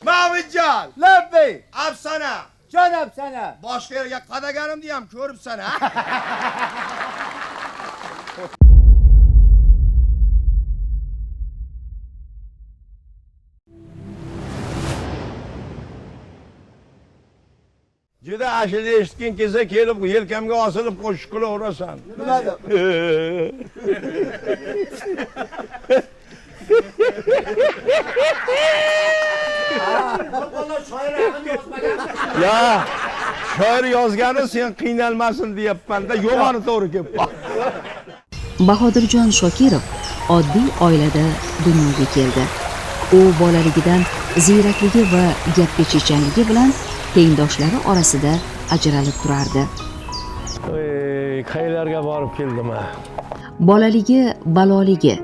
Mahmudjon, Labbay. Afsona. Jon afsona. Boshqa yerga qadaganimni ham ko'ribsan, ha? Juda ashula eshitging kelsa kelib yelkamga osilib qo'shiq qilaverasan. Nima deb? Ya, shoir yozgani sen qiynalmasin deyapman-da, yo'g'oni to'g'ri kelib qoldi. Bahodirjon Shokirov oddiy oilada dunyoga keldi. U bolaligidan ziyrakligi va gapga chechanligi bilan tengdoshlari orasida ajralib turardi. Ey, qayerlarga borib keldim ha? Bolaligi baloligi,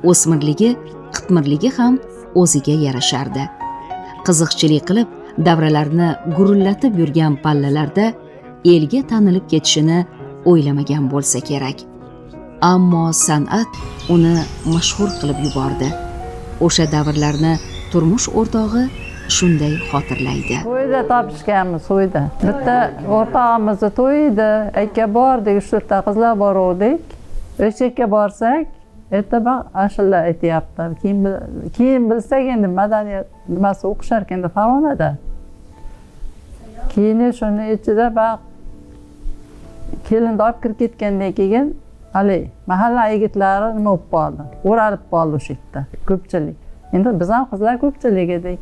o'smirligi qitmirligi ham o'ziga yarashardi. Qiziqchilik qilib davralarni gurullatib yurgan pallalarda elga tanilib ketishini o'ylamagan bo'lsa kerak. Ammo san'at uni mashhur qilib yubordi. O'sha davrlarni turmush o'rtog'i shunday xotirlaydi. To'yda topishganmiz, to'yda. Bitta o'rtog'imizni to'yi edi. Aka bordik, 3-4ta qizlar boruvdik. O'sha yerga borsak, ertaman ashula aytyapti. Keyin bilsak endi madaniyat nimasi o'qishar ekanda Farg'onada. Keyin shuni ichida baq kelinni olib kirib ketgandan keyin haligi mahalla yigitlari nima bo'lib qoldi? O'ralib qoldi o'sha yerda ko'pchilik. Endi biz ham qizlar ko'pchilik edik.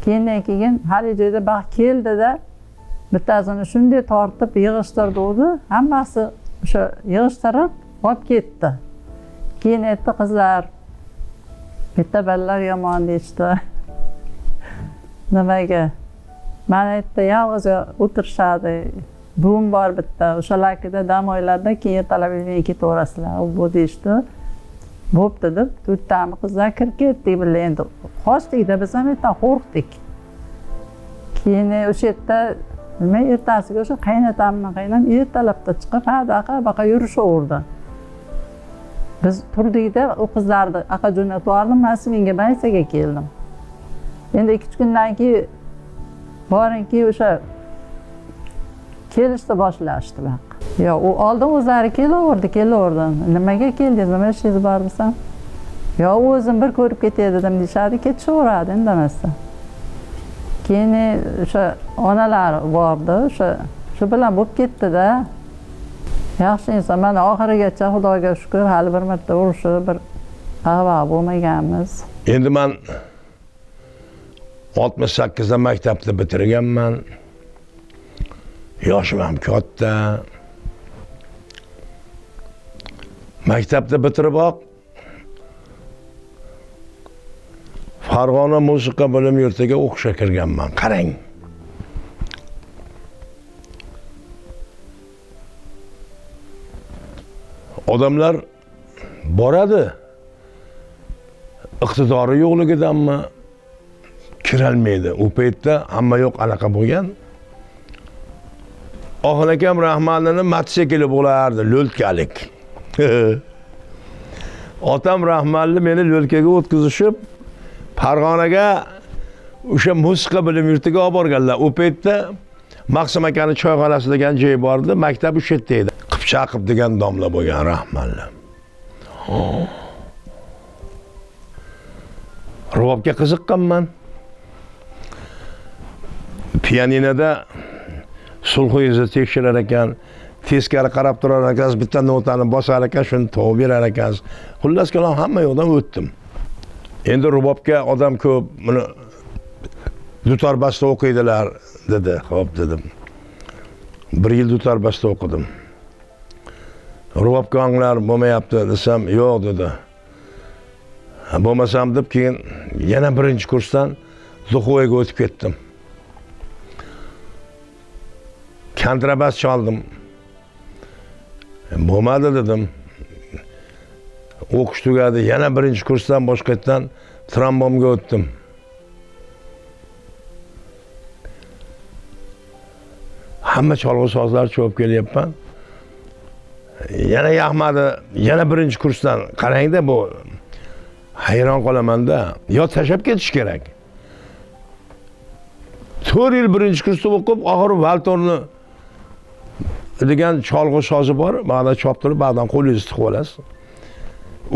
Keyindan keyin hali joyda baq keldida bittasini shunday tortib yig'ishtirdi o'zi, hammasi o'sha yig'ishtirib olib ketdi. Keyin aytdi qizlar, bitta bolalar yomon deyishdi. Nimaga? Mana aytdi, yolg'iz o'tirishadi. Buvim bor bitta, o'shalarkida dam oylarda keyin ertalab uyga ketaverasizlar, u bu deyishdi. Bo'pti deb to'rttami qizlar kirib ketdik birga. Endi qochdikda biz ham ertan qo'rqdik. Keyin o'sha yerda nima ertasiga o'sha qaynatammi qaynam ertalabda chiqib ha baqa yurishaverdi. Biz turdikda u qizlarni aqa jo'natib yubordim, man menga maysaga keldim. Endi 2-3 kundan keyin boringki o'sha kelishni boshlashdi baq. Yo, u oldin o'zlari kelaverdi. Nimaga keldingiz, nima ishingiz bor desam, yo o'zim bir ko'rib ketay dedim deyishadi, ketishaveradi indamasdan. Keyin o'sha onalari bordi, o'sha shu bilan bo'lib ketdi-da. Yaxshi inson, mana oxirigacha Xudoga shukr, hali bir marta urushib, bir g'avg'a bo'lmaganmiz. Endi men 68da maktabni bitirganman. Yoshim ham katta. Maktabni bitiriboq Farg'ona musiqa bilim yurtiga o'qishga kirganman. Qarang. Odamlar boradi. Iqtidori yo'qligidanmi kirolmaydi. U paytda hamma yo'q anaqa bo'lgan. Oxun akam Rahmonini mototsikli bo'lardi, lo'lkalik. Otam Rahmonli meni lo'lkaga o'tkazishib Farg'onaga o'sha musiqa bilim yurtiga olib borganlar. U paytda Maqsum akani choyxonasi degan joy bor edi, maktab o'sha yerda edi. Qipchaqov degan domla bo'lgan Rahmonli. Rubobga qiziqqanman. Pianinoda sulxingizni tekshirar ekan, teskari qarab turar ekansiz, bitta notani bosar ekan, shuni topib berar ekansiz. Xullas kalom hamma yoqdan o'tdim. Endi rubobga odam ko'p, buni dutorbasda o'qiydilar dedi. Xo'p dedim. Bir yil dutorbasda o'qidim. Rubobga onglar bo'lmayapti desam, yo'q dedi. Bo'lmasam deb keyin yana birinchi kursdan duxovoyga o'tib ketdim. Kontrabas chaldim. Bo'lmadi dedim. O'qish tugadi, yana birinchi kursdan boshqatdan trombonga o'tdim. Hamma cholg'u sozlar cho'p kelyapman. Yana yoqmadi, yana birinchi kursdan. Qarangda bu hayron qolamanda, yo tashlab ketish kerak, 4 yil birinchi kursda o'qib, oxiri valtorni degan cholg'u sozi bor, ba'da choptirib, ba'dan qo'lingizni tiqib olasiz.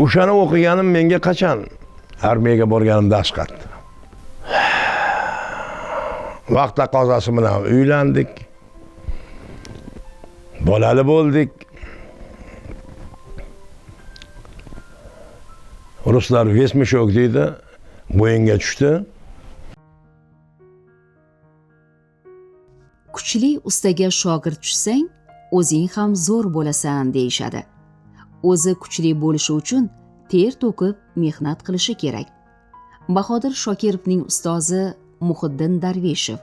O'shani o'qiganim menga qachon armiyaga borganimda asqatdi. Vaqt taqozosi bilan uylandik. Bolali bo'ldik. Ruslar vesmishok deydi, bo'yinga tushdi. Kuchli ustaga shogird tushsang, o'zing ham zo'r bo'lasan deyishadi. O'zi kuchli bo'lishi uchun ter to'kib mehnat qilishi kerak. Bahodir Shokirovning ustozi Muhiddin Darveshev.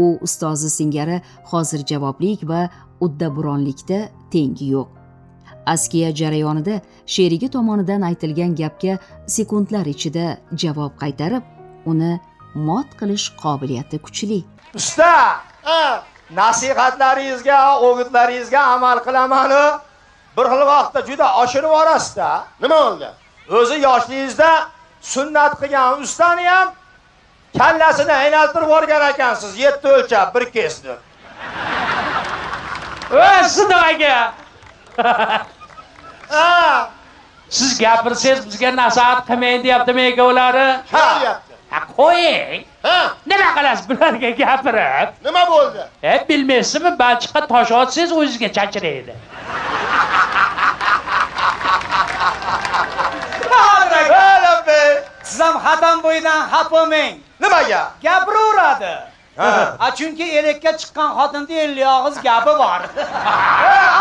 U ustozi singari hozir javoblik va uddaburonlikda tengi yo'q. Askiya jarayonida sherigi tomonidan aytilgan gapga sekundlar ichida javob qaytarib, uni mot qilish qobiliyati kuchli. Usta, nasihatlaringizga, o'gitlaringizga amal qilaman-u, bir xil vaqtda juda oshirib yuborasiz-da. Nima bo'ldi? O'zi yoshligingizda sunnat qilgan ustani ham kallasini aylantirib yuborgan ekansiz, 7 o'lchab bir kesdi. O'zi aka. Ha, siz gapirsangiz bizga nasihat qilmang deyaptimi ekovlari? Ha, deyapti. Ha, qo'ying. Ha, Nima qilasiz bularga gapirib? nima bo'ldi? Bilmaysizmi, balchiqqa tosh otsangiz o'zingizga chachraydi. Siz ham xatam bo'yidan xafa bo'lmang. Nimaga? Gapiraveradi. Ha, chunki elakka chiqqan xotinda 50 og'iz gapi bor.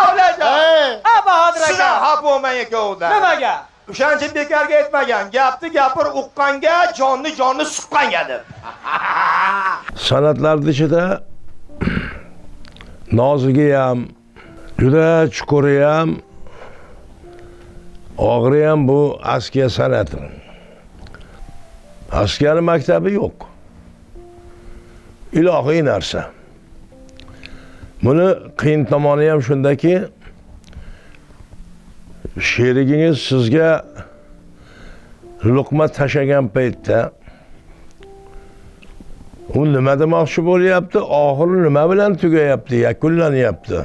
Avlajon. Ha, Bahodir Siz ham aka. xafa bo'lmang ekovdan. Nimaga? O'shancha bekorga aytmagan. Gapni gapir uqqanga, jonni jonni suqqanga deb. San'atlar ichida nozigi ham, juda chuquri ham, og'iri ham bu askiya san'ati. Askiyani maktabi yo'q. Ilohiy narsa. Buni qiyin tomoni ham shundaki, sherigingiz sizga luqma tashagan paytda u nima demoqchi bo'lyapti, oxiri nima bilan tugayapti, yakunlanyapti.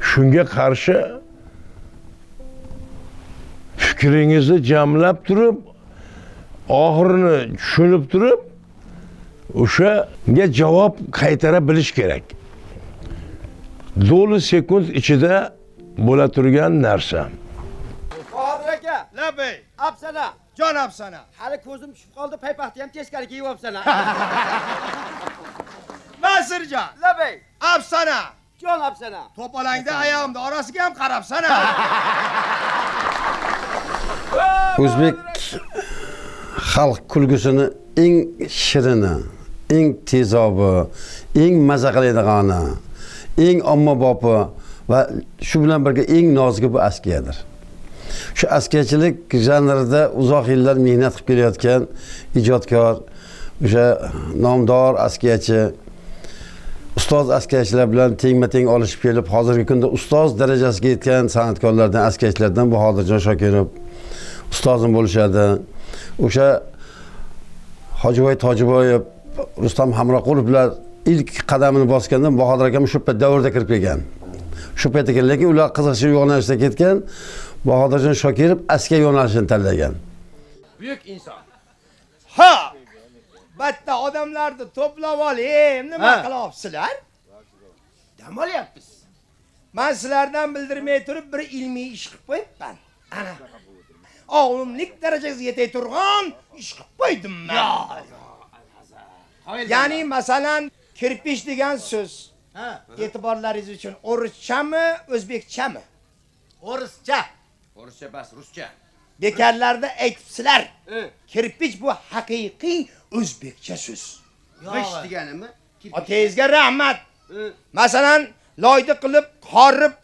Shunga qarshi fikringizni jamlab turib, oxirini tushunib turib, o'shanga javob qaytara bilish kerak. Dolu sekund ichida bo'la turgan narsa. Bahodir aka, Labay, afsana. jon afsana. Hali ko'zim tushib qoldi, paypaxni ham teskari kiyib olibsan. Nasirjon, Labay, afsana. jon afsana. To'polangda oyog'imni orasiga ham qarabsana. O'zbek xalq kulgusini eng shirini, eng tezobi, eng maza qiladigani, eng ommabopi va shu bilan birga eng nozigi bu askiyadir. Shu askiyachilik janrida uzoq yillar mehnat qilib kelayotgan ijodkor, o'sha nomdor askiyachi, ustoz askiyachilar bilan tengma-teng olishib kelib, hozirgi kunda ustoz darajasiga yetgan san'atkorlardan, askiyachilardan Bahodirjon Shokirov ustozim bo'lishadi. O'sha Hojiboy Tojiboyev, Rustam Hamroqulovlar ilk qadamini bosganda Bahodir akam shu payt davrda kirib kelgan. Shu paytda kelgan, lekin ular qiziqchi yo'nalishda ketgan. Bahodirjon Shokirov askiya yo'nalishini tanlagan. Buyuk inson. Ha! Bitta odamlarni to'plab olib, nima qilyapsizlar? Dam olyapmiz. Men sizlardan bildirmay turib bir ilmiy ish qilib qo'yibman. Ana. Olimlik darajasiga yetay turgan ish qilib qo'ydim men. Ya'ni masalan, kirpish degan so'z. E'tiborlaringiz uchun o'rischami, o'zbekchami? O'rischa. O'rischa bas, ruscha. Bekarlarda aytibsizlar. Kirpich bu haqiqiy o'zbekcha so'z. G'ish deganimi? Otangizga rahmat. Masalan, loydi qilib, qorib,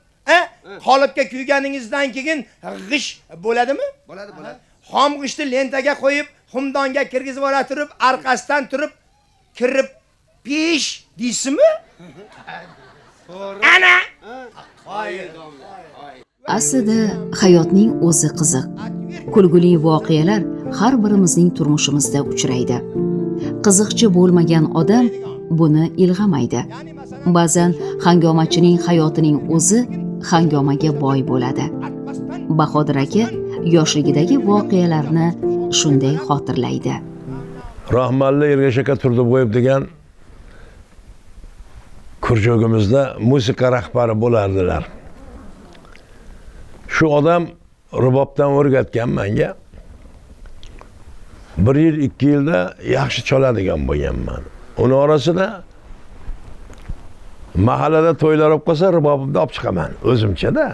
qolipga kuyganingizdan keyin g'ish bo'ladimi? Bo'ladi, bo'ladi. Xom g'ishni lentaga qo'yib, xumdonga kirgizib ora turib, orqasidan turib kirib pish deysizmi? Ana. Aslida hayotning o'zi qiziq. Kulguli voqealar har birimizning turmushimizda uchraydi. Qiziqchi bo'lmagan odam buni ilg'amaydi. Ba'zan hangomachining hayotining o'zi hangomaga boy bo'ladi. Bahodir aka yoshligidagi voqealarni shunday xotirlaydi. Rahmatli Ergash aka Turdiboyev degan kurjogimizda musiqa rahbari bo'lardilar. Shu odam rubobdan o'rgatgan menga. 1 yil, 2 yilda yaxshi chaladigan bo'lganman. Uni orasida mahallada to'ylar bo'lib qolsa, rubobimni olib chiqaman o'zimcha-da.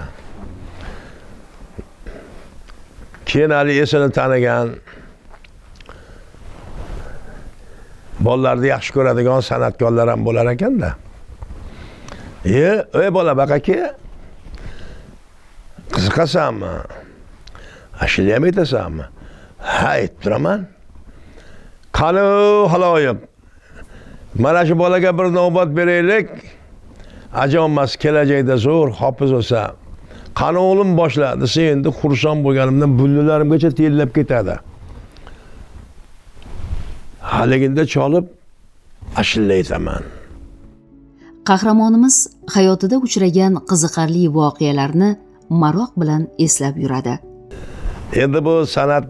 Keyin hali esini tanigan, bolalarni yaxshi ko'radigan san'atkorlar ham bo'lar ekanda. Ey bola baqaki, qiziqasanmi? Ashula ham aytasanmi? Ha, aytib turaman. Qani haloyiq, mana shu bolaga bir navbat beraylik. Ajomas kelajakda zo'r hofiz bo'lsa. Qani o'g'lim boshla desa, endi xursand bo'lganimdan bullarimgacha terlab ketadi. Haliginda cholib ashula aytaman. Qahramonimiz hayotida uchragan qiziqarli voqealarni maroq bilan eslab yuradi. Endi bu san'at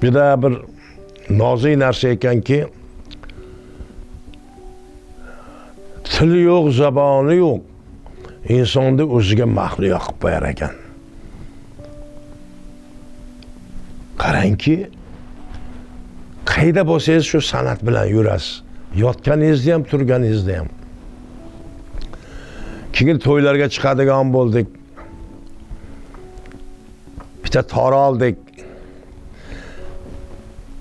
juda bir nozik narsa ekanki, tili yo'q, zaboni yo'q, insonni o'ziga mahliyo qilib qo'yar ekan. Qarangki, qayda bo'lsangiz shu san'at bilan yurasiz. Yotganingizda ham, turganingizda ham. Keyin to'ylarga chiqadigan bo'ldik. Bitta tor oldik.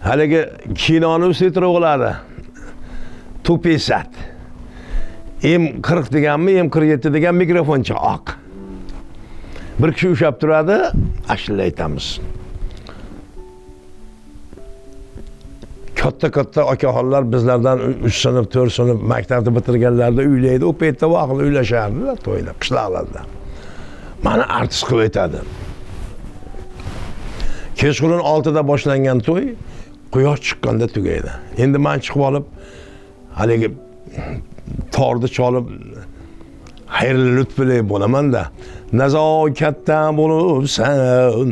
Haligi kinoni ustida turib oladi. Tupisat. M40 deganmi, M47 degan mikrofoncha oq. Bir kishi ushlab turadi, ashula aytamiz. Katta-katta akaxonlar bizlardan 3 sinf, 4 sinf maktabni bitirganlarda uylaydi. U paytda vaqtli uylashardilar to'yda, qishloqlarda. Mani artist qilib aytadi. Kechqurun 6da boshlangan to'y quyosh chiqqanda tugaydi. Endi men chiqib olib haligi torni cholib xayrli lutfli bo'laman-da. Nazokatdan bo'libsan,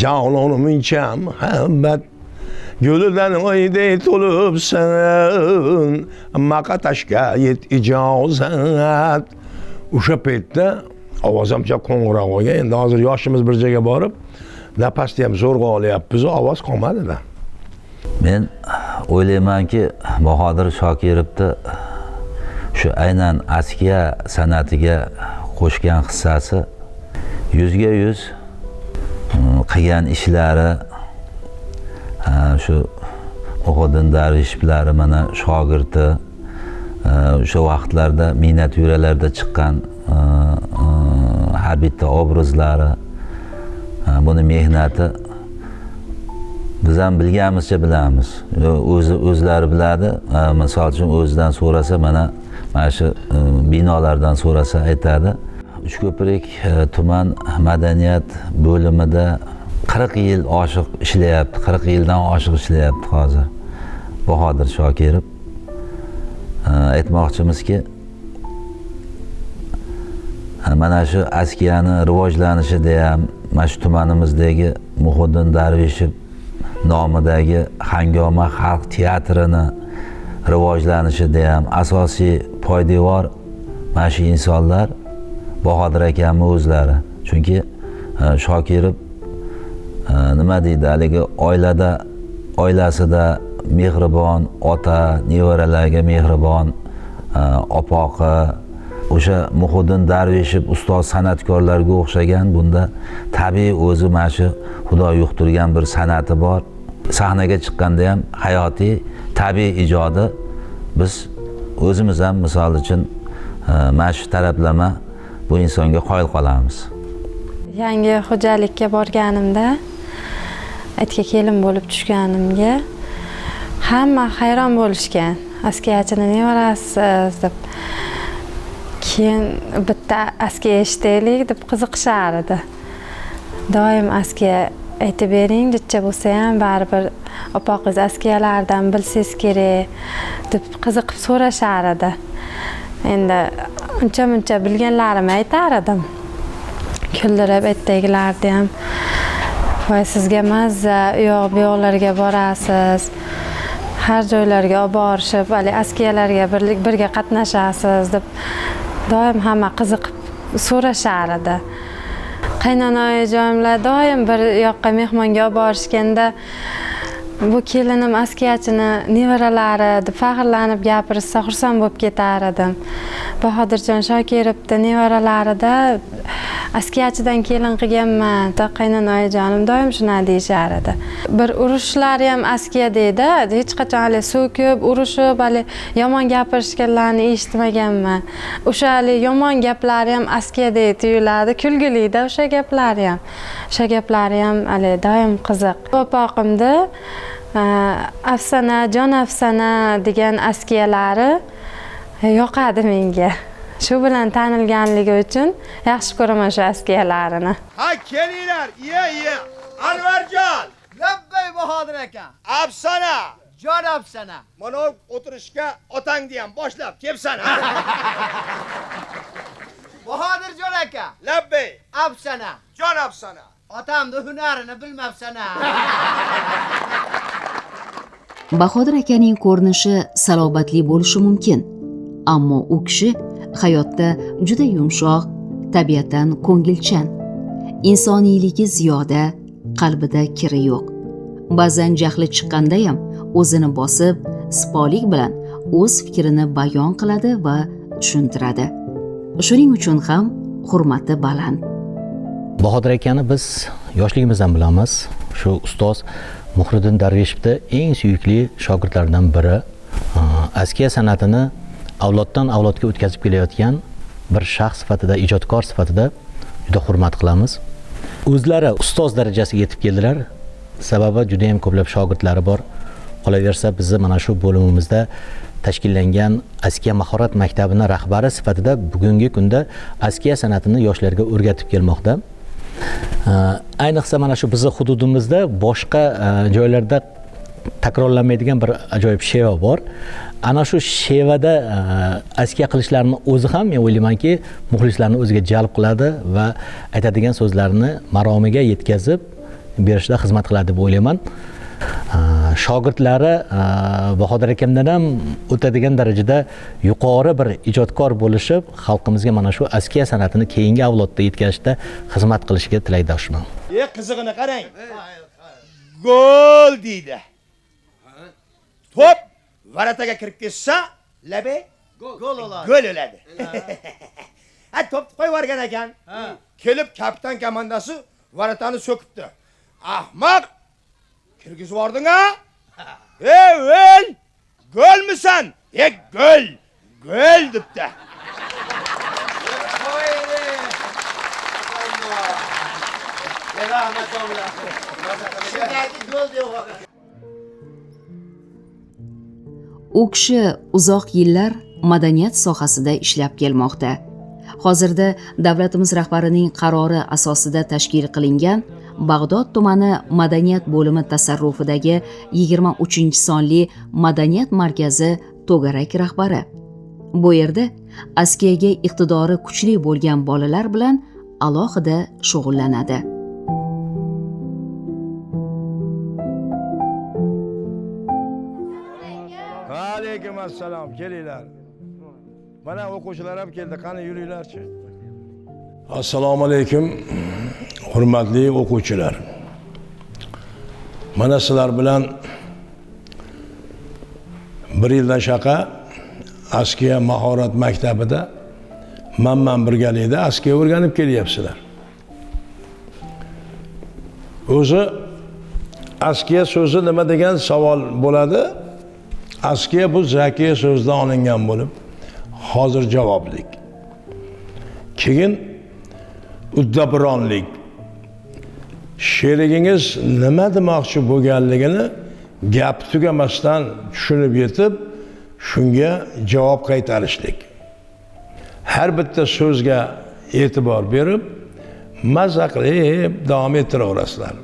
jononimcha muhabbat Gülden oyday to'libsan, maqatashga yet ijozat. O'sha paytda ovozimcha qo'ng'iroq bo'lgan. Endi hozir yoshimiz bir joyga borib, nafasni ham zo'rg'a olyapmiz, ovoz qolmadi-da. Men o'ylaymanki, Bahodir Shokirovni shu aynan askiya san'atiga qo'shgan hissasi 100% qilgan ishlari, shu Muhiddin Darvishevlari mana shogirdi, o'sha vaqtlarda miniatyuralarda chiqqan har bitta obrazlari, buni mehnati biz ham bilganimizcha bilamiz. O'zlari biladi. Misol uchun o'zidan so'rasa, mana shu binolardan so'rasa aytadi. Uchko'prik tuman madaniyat bo'limida 40 yil oshiq ishlayapti, 40 yildan oshiq ishlayapti hozir Bahodir Shokirov. Aytmoqchimizki, mana shu askiyani rivojlanishida ham mana shu tumanimizdagi Muhiddin Darvishev nomidagi Hangoma xalq teatrini rivojlanishida ham asosiy poydevor mana shu insonlar Bahodir akamni o'zlari. Chunki Shokirov nima deydi, haligi oilada, oilasida mehribon ota, nevaralarga mehribon opoqi, o'sha Muhiddin Darvishev ustoz san'atkorlarga o'xshagan, bunda tabiiy o'zi mana shu Xudo yuqtirgan bir san'ati bor. Sahnaga chiqqanda ham hayotiy tabiiy ijodi, biz o'zimiz ham misol uchun mana shu taraflama bu insonga qoyil qolamiz. Yangi xo'jalikka borganimda, aytga kelin bo'lib tushganimga hamma hayron bo'lishgan. Askiyachini nevarasiz deb. Keyin bitta askiya eshitaylik deb qiziqishar edi. Doim askiya Aytib bering, jicha bo'lsa ham baribir opoqiz askiyalardan bilsangiz kerak deb qiziqib so'rashar edi. Endi uncha muncha bilganlarimni aytar edim. Kuldirib aytdagilarni ham, voy sizga mazza, u yoq bu yoqlarga borasiz, har joylarga olib borishib, hali askiyalarga birga qatnashasiz deb doim hamma qiziqib so'rashar edi. Qaynonajonlar doim bir yoqqa mehmonga olib borishganda bu kelinim askiyachini nevaralari deb faxrlanib gapirsa xursand bo'lib ketar edim. Bahodirjon Shokirovni nevaralarida askiyachidan kelin qilganman, qaynonajonim doim shunday deyishar edi. Bir urushlari ham askiya deydi, hech qachon hali so'kib, urushib, hali yomon gapirishganlarini eshitmaganman. O'sha hali yomon gaplari ham askiyadek tuyuladi, kulgilida o'sha gaplari ham. O'sha gaplari ham hali doim qiziq. Opoqimda afsona, jon afsona degan askiyalari yoqadi menga. Shu bilan tanilganligi uchun yaxshi ko'raman shu askiyalarini. Ha, kelinglar, iye iye. Anvarjon. Labbay Bahodir aka. Afsona. Jon afsona. Mana o'tirishga otangni ham boshlab kelsan ha. Bahodirjon aka. Labbay. Afsona. Jon afsona. Otamni hunarini bilmabsan ha. Bahodir akaning ko'rinishi salobatli bo'lishi mumkin, ammo u kishi hayotda juda yumshoq, tabiatan ko'ngilchan, insoniyligi ziyoda, qalbida kiri yo'q. Ba'zan jahli chiqqanda ham o'zini bosib, sipolik bilan o'z fikrini bayon qiladi va tushuntiradi. Shuning uchun ham hurmati baland. Bahodir akani biz yoshligimizdan bilamiz. Shu ustoz Muhriddin Darveshevni eng suyukli shogirdlaridan biri. Askiya san'atini avloddan avlodga o'tkazib kelayotgan bir shaxs sifatida, ijodkor sifatida juda hurmat qilamiz. O'zlari ustoz darajasiga yetib keldilar. Sababi juda ham ko'plab shogirdlari bor. Qolaversa bizni mana shu bo'limimizda tashkillangan Askiya mahorat maktabini rahbari sifatida bugungi kunda askiya san'atini yoshlarga o'rgatib kelmoqda. Ayniqsa mana shu bizning hududimizda boshqa joylarda takrorlanmaydigan bir ajoyib sheva bor. Ana shu shevada askiya qilishlarini o'zi ham men o'ylaymanki, muxlislarni o'ziga jalb qiladi va aytadigan so'zlarini maromiga yetkazib berishda xizmat qiladi deb o'ylayman. Shogirdlari Bahodir akamdan ham o'tadigan darajada yuqori bir ijodkor bo'lishib, xalqimizga mana shu askiya san'atini keyingi avlodda yetkazishda xizmat qilishiga tilakdoshman. Qizig'ini qarang. Gol deydi. To'p varataga kirib ketsa, labe gol oladi. Gol oladi. Ha, to'pni qo'yib yuborgan ekan. Kelib kapitan komandasi varatani so'kibdi. Ahmoq! Kirgizib yubording-a? Ey, o'l! Golmisan? E, gol! Gol debdi. U kishi uzoq yillar madaniyat sohasida ishlab kelmoqda. Hozirda davlatimiz rahbarining qarori asosida tashkil qilingan Bag'dod tumani madaniyat bo'limi tasarrufidagi 23-sonli madaniyat markazi to'garak rahbari. Bu yerda askiyaga iqtidori kuchli bo'lgan bolalar bilan alohida shug'ullanadi. Alaykum assalom, kelinglar. Mana o'quvchilar ham keldi, qani yuringlarchi. Assalomu alaykum, hurmatli o'quvchilar. Mana sizlar bilan bir yildan shaqa Askiya mahorat maktabida men birgalikda askiya o'rganib kelyapsizlar. O'zi askiya so'zi nima degan savol bo'ladi? Askiya bu zakiya so'zidan olingan bo'lib, hozir javoblik. Keyin uddabronlik. Sherigingiz nima demoqchi bo'lganligini gap tugamasdan tushunib yetib, shunga javob qaytarishlik. Har bitta so'zga e'tibor berib, maza qilib davom ettiraverasizlar.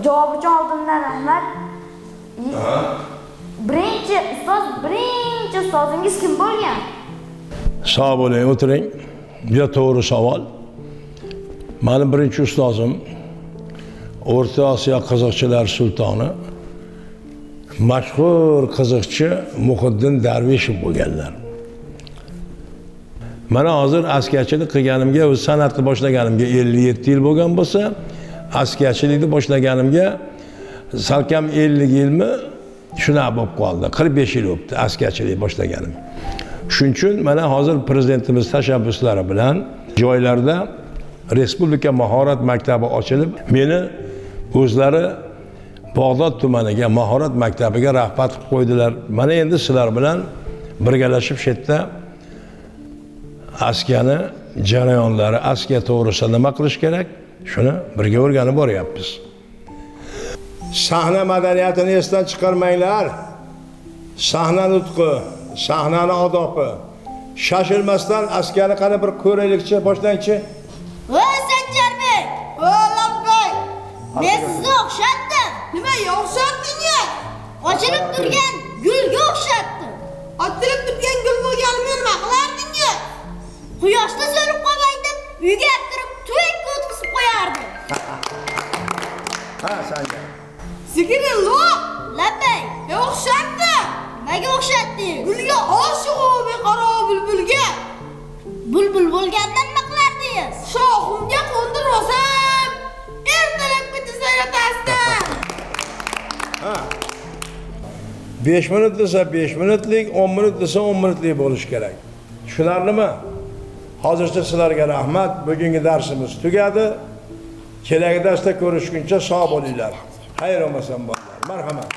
Javob uchun oldindan rahmat. Birinchi ustoz, birinchi ustozingiz kim bo'lgan? Sog' bo'ling, o'tiring. Juda to'g'ri savol. Meni birinchi ustozim O'rta Osiyo qiziqchilar sultoni, mashhur qiziqchi Muhiddin Darvishov bo'lganlar. Mana hozir askarchilik qilganimga, o'z san'atni boshlaganimga 57 yil bo'lgan bo'lsa, askarchilikni boshlaganimga salkam 50 yilmi shunaqa bo'lib qoldi. 45 yil bo'libdi askarchilik boshlaganim. Shuning uchun mana hozir prezidentimiz tashabbuslari bilan joylarda Respublika mahorat maktabi ochilib, meni o'zlari Bag'dod tumaniga mahorat maktabiga rahbar qilib qo'ydilar. Mana endi sizlar bilan birgalashib shu yerda askani jarayonlari, askiya to'g'risida nima qilish kerak, shuni birga o'rganib boryapmiz. Sahna madaniyatini esdan chiqarmanglar. Sahna nutqi, sahnani odobi. Shoshilmasdan askani qani bir ko'raylikchi, boshlangchi. Voy Sanjarbek! Voy Labbay! Men sizni o'xshatdim. Nimaga o'xshatdingiz? Ochilib turgan gulga o'xshatdim. Ochilib turgan gul bo'lganimni nima qilardingiz? Quyoshda so'lib qolmay deb uyga olib kirib tuvakka o'tkazib qo'yardim. Ha, Sanjar. Zikrillo! Labbay! Men o'xshatdim. Nimaga o'xshatdingiz? Gulga oshiq u beqaror bulbulga. Bulbul bo'lganda nima qilardingiz? Shoximga qo'ndirib olsam, ertalabgacha sayratasdim. Ha. 5 minut desa 5 minutlik, 10 minut desa 10 minutlik bo'lishi kerak. Tushunarlimi? Hozircha sizlarga rahmat. Bugungi darsimiz tugadi. Kelagi darsda ko'rishguncha sog' bo'linglar. Xayr olmasam bolalar. Marhamat.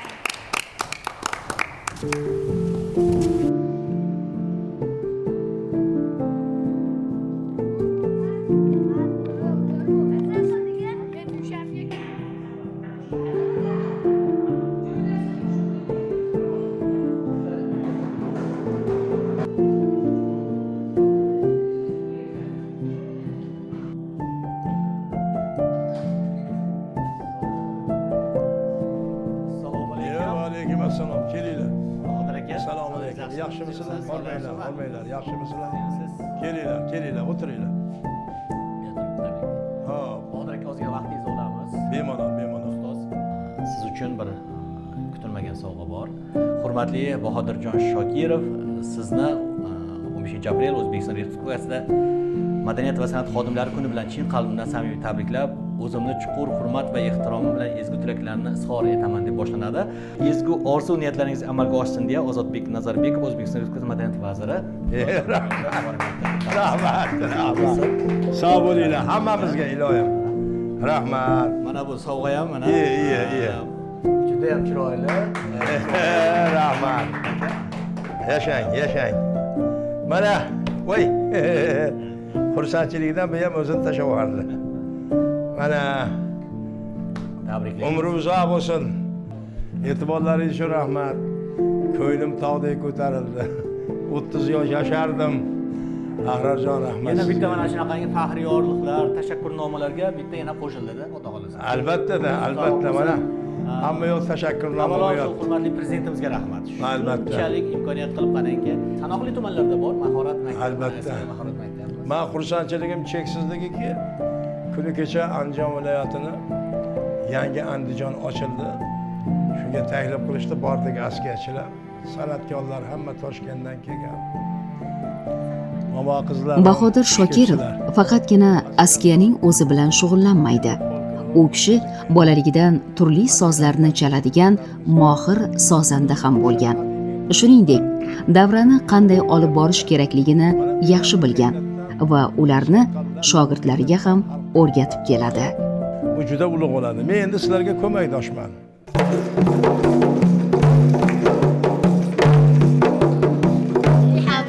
Yaxshimisizlar? Hormanglar, hormanglar. Yaxshimisizlar? Kelinglar, kelinglar, o'tiringlar. Ha, Bahodir aka, ozgina vaqtingizni olamiz. Bemalol, bemalol. Ustoz, siz uchun bir kutilmagan sovg'a bor. Hurmatli Bahodirjon Shokirov, sizni 15 aprel O'zbekiston Respublikasida Madaniyat va san'at xodimlari kuni bilan chin qalbimdan samimiy tabriklab, o'zimni chuqur hurmat va ehtiromim bilan ezgu tilaklarimni izhor etaman deb boshlanadi. Ezgu orzu niyatlaringiz amalga oshsin deya Ozodbek Nazarbekov, O'zbekiston Respublikasi Madaniyat vaziri. Rahmat, rahmat. Sog' bo'linglar hammamizga iloyim. Rahmat. Mana bu sovg'a ham mana. Iye, iye, iye. Juda ham chiroyli. Rahmat. Yashang, yashang. Mana, voy. Xursandchilikdan bu ham o'zini tashlab yubordi. Mana tabriklaymiz. Umri uzoq bo'lsin. E'tiborlaringiz uchun rahmat. Ko'nglim tog'dek ko'tarildi. 30 yosh yashardim. Ahrorjon, rahmat. Yana bitta mana shunaqangi faxriy yorliqlar, tashakkurnomalarga bitta yana qo'shildi-da, Xudo xohlasa. Albatta-da, albatta mana. Hamma yoq tashakkurnoma Avvalo shu bo'lyapti. hurmatli prezidentimizga rahmat. Albatta. Shunchalik imkoniyat qilib qarangki, sanoqli tumanlarda bor mahorat maktabi. Albatta. Mahorat maktabi. Men xursandchiligim cheksizligiki, kuni kecha Andijon viloyatini yangi Andijon ochildi. Shunga taklif qilishdi, bordik askarchilar, san'atkorlar hamma Toshkentdan kelgan. Momo qizlar. Bahodir Shokirov faqatgina askiyaning o'zi bilan shug'ullanmaydi. U kishi bolaligidan turli sozlarni chaladigan mohir sozanda ham bo'lgan. Shuningdek, davrani qanday olib borish kerakligini yaxshi bilgan va ularni shogirdlariga ham o'rgatib keladi. Bu juda ulug' bo'ladi. Men endi sizlarga ko'makdoshman.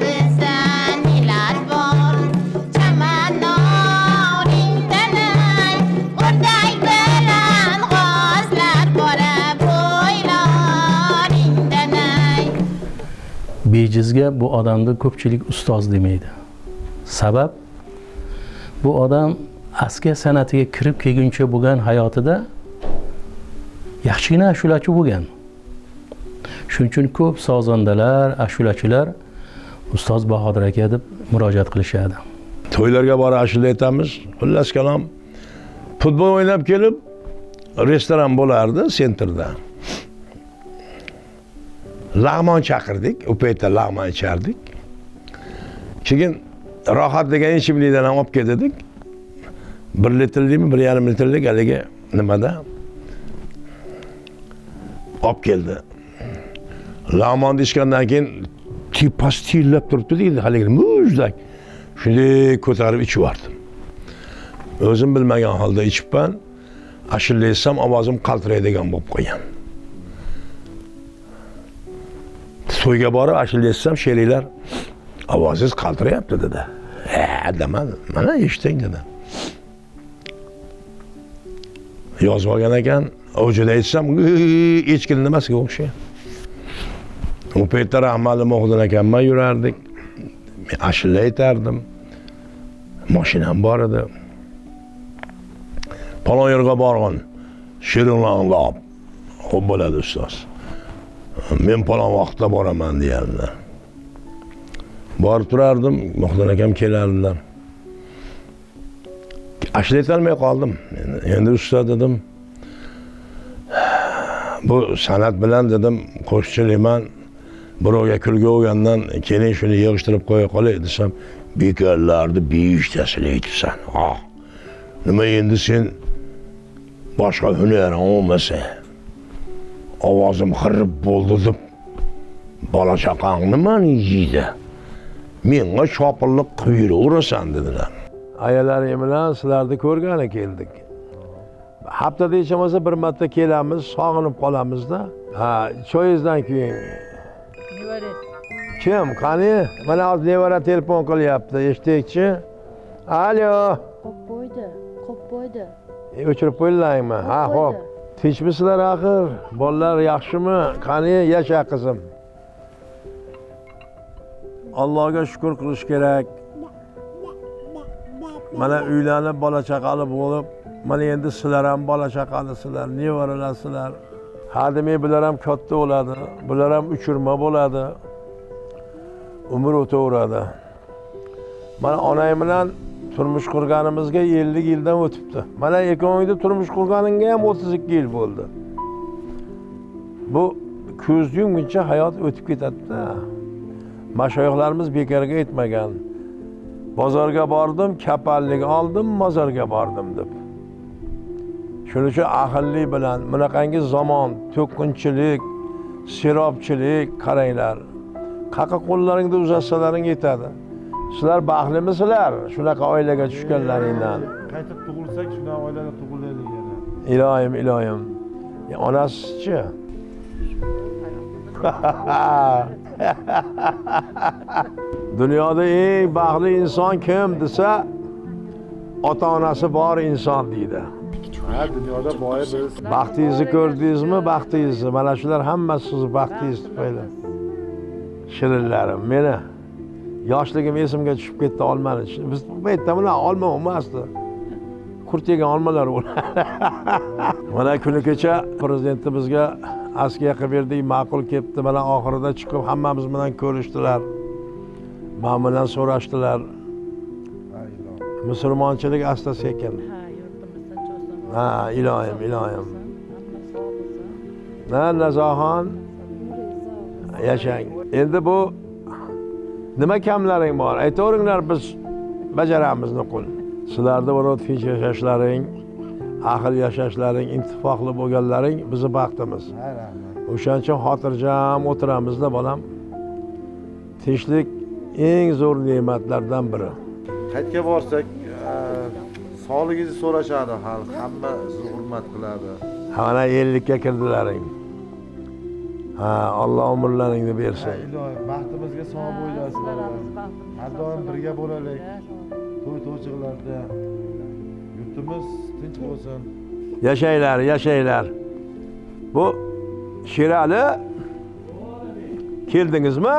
Bizda nelar bor chamanoningdan, o'rdak bilan g'ozlar borib bo'ylaringdan. Bejizga bu odamni ko'pchilik ustoz demaydi. Sabab, bu odam askiya san'atiga kirib kelguncha bo'lgan hayotida Yaxshigina ashulachi bo'lgan. Shuning uchun ko'p sozandalar, ashulachilar ustoz Bahodir aka deb murojaat qilishadi. To'ylarga borib ashula aytamiz. Xullas kalom, futbol o'ynab kelib restoran bo'lardi sentrda. Lag'mon chaqirdik, u paytda lag'mon ichardik. Keyin rohat degan ichimlikdan ham olib keldik. 1 litrlikmi, 1,5 litrlik haligi nimada olib keldi. Lag'monni ichgandan keyin tepasi tillab turibdi deydi, haligi muzdek. Shunday ko'tarib ichib yubordim. O'zim bilmagan holda ichibman. Ashula etsam ovozim qaltiraydigan bo'lib qolgan. To'yga borib ashula etsam sheriklar ovozingiz qaltirayapti dedi. Ha, demadim. Mana eshiting dedi. Yozib olgan ekan, o'jida aytsam, echkini nimasiga o'xshaydi. U paytda rahmatli Muhriddin akam bilan yurardik. Men ashula aytardim. Mashinam bor edi. Falon yerga borg'in, shirinlanglab. Xo'p bo'ladi ustoz. Men falon vaqtda boraman deyardilar. Borib turardim, Muhriddin akam kelardilar. Ashula aytolmay qoldim. Endi usta dedim. Bu san'at bilan dedim, qo'shiqchilikman. Birovga kulgi bo'lgandan keling shuni yig'ishtirib qo'ya qolay desam, bekorlarni 5tasini aytibsan. Ha. Nima endi sen boshqa hunaring bo'lmasa, ovozim xirib bo'ldi deb bola chaqang nimani yeydi? Menga chopillik qilib yuraverasan dedilar. Ayalaring bilan sizlarni ko'rgani keldik. Haftada hech bo'lmasa bir marta kelamiz, sog'inib qolamizda. Ha, choyingizdan keyin. Kim? Qani? Mana hozir nevara telefon qilyapti, eshitaychi. Alo. Qo'yib qo'ydi, qo'yib qo'ydi. O'chirib qo'ydilarmi? Ha, xo'p. Tinchmisizlar axir? Bolalar yaxshimi? Qani, yasha qizim. Allohga shukr qilish kerak. Mana uylanib, bola chaqali bo'lib, mana endi sizlar ham bola chaqalisizlar, nevaralarsizlar. Ha demay bular ham katta bo'ladi, bular ham uchirma bo'ladi. Umr o'taveradi. Mana onang bilan turmush qurganimizga 50 yildan o'tibdi. Mana ikkovingda turmush qurganingga ham 32 yil bo'ldi. Bu ko'z yumguncha hayot o'tib ketadi-da. Mashoyixlarimiz bekorga aytmagan. Bozorga bordim, kapallik oldim, mozorga bordim deb. Shuning uchun aqlli bilan bunaqangi zamon, to'kqinchilik, serobchilik qaranglar. Qaqa qo'llaringda uzatsalaring yetadi. Sizlar baxtlimisizlar shunaqa oilaga tushganlaringdan? Qaytib tug'ilsak, shunaqa oilada tug'ilaylik yana. Iloyim, iloyim. Onasichi? Dunyoda eng baxtli inson kim desa, ota-onasi bor inson deydi. Ha, dunyoda boy biz. Baxtingizni ko'rdingizmi? Baxtingizni. Mana shular hammasi sizni baxtingiz tufayli. Shirinlarim, meni yoshligim esimga tushib ketdi olmani. Biz bu paytda bular olma bo'lmasdi. Qurt yegan olmalar ular. Mana kuni kecha prezidentimizga askiya qilib berdik, ma'qul kelibdi. Mana oxirida chiqib hammamiz bilan ko'rishdilar. Men bilan so'rashdilar. Musulmonchilik asta sekin. Ha, iloyim, iloyim. Na Nazoxon yashang. Endi bu nima kamlaring bor? Aytaveringlar, biz bajaramiz nuqul. Sizlarda birov tinch yashashlaring, ahil yashashlaring, ittifoqli bo'lganlaring bizni baxtimiz. O'shaning uchun xotirjam o'tiramizda bolam. Tinchlik eng zo'r ne'matlardan biri. Qayerga borsak, sog'ligingizni so'rashadi xalq, hamma sizni hurmat qiladi. Mana 50 ga kirdilaring. Ha, Alloh umrlaringni bersin. Iloyim, baxtimizga sog' bo'lasizlar. Har doim birga bo'laylik. To'y-to'ychiqlarda yurtimiz tinch bo'lsin. Yashanglar, yashanglar. Bu Sherali keldingizmi?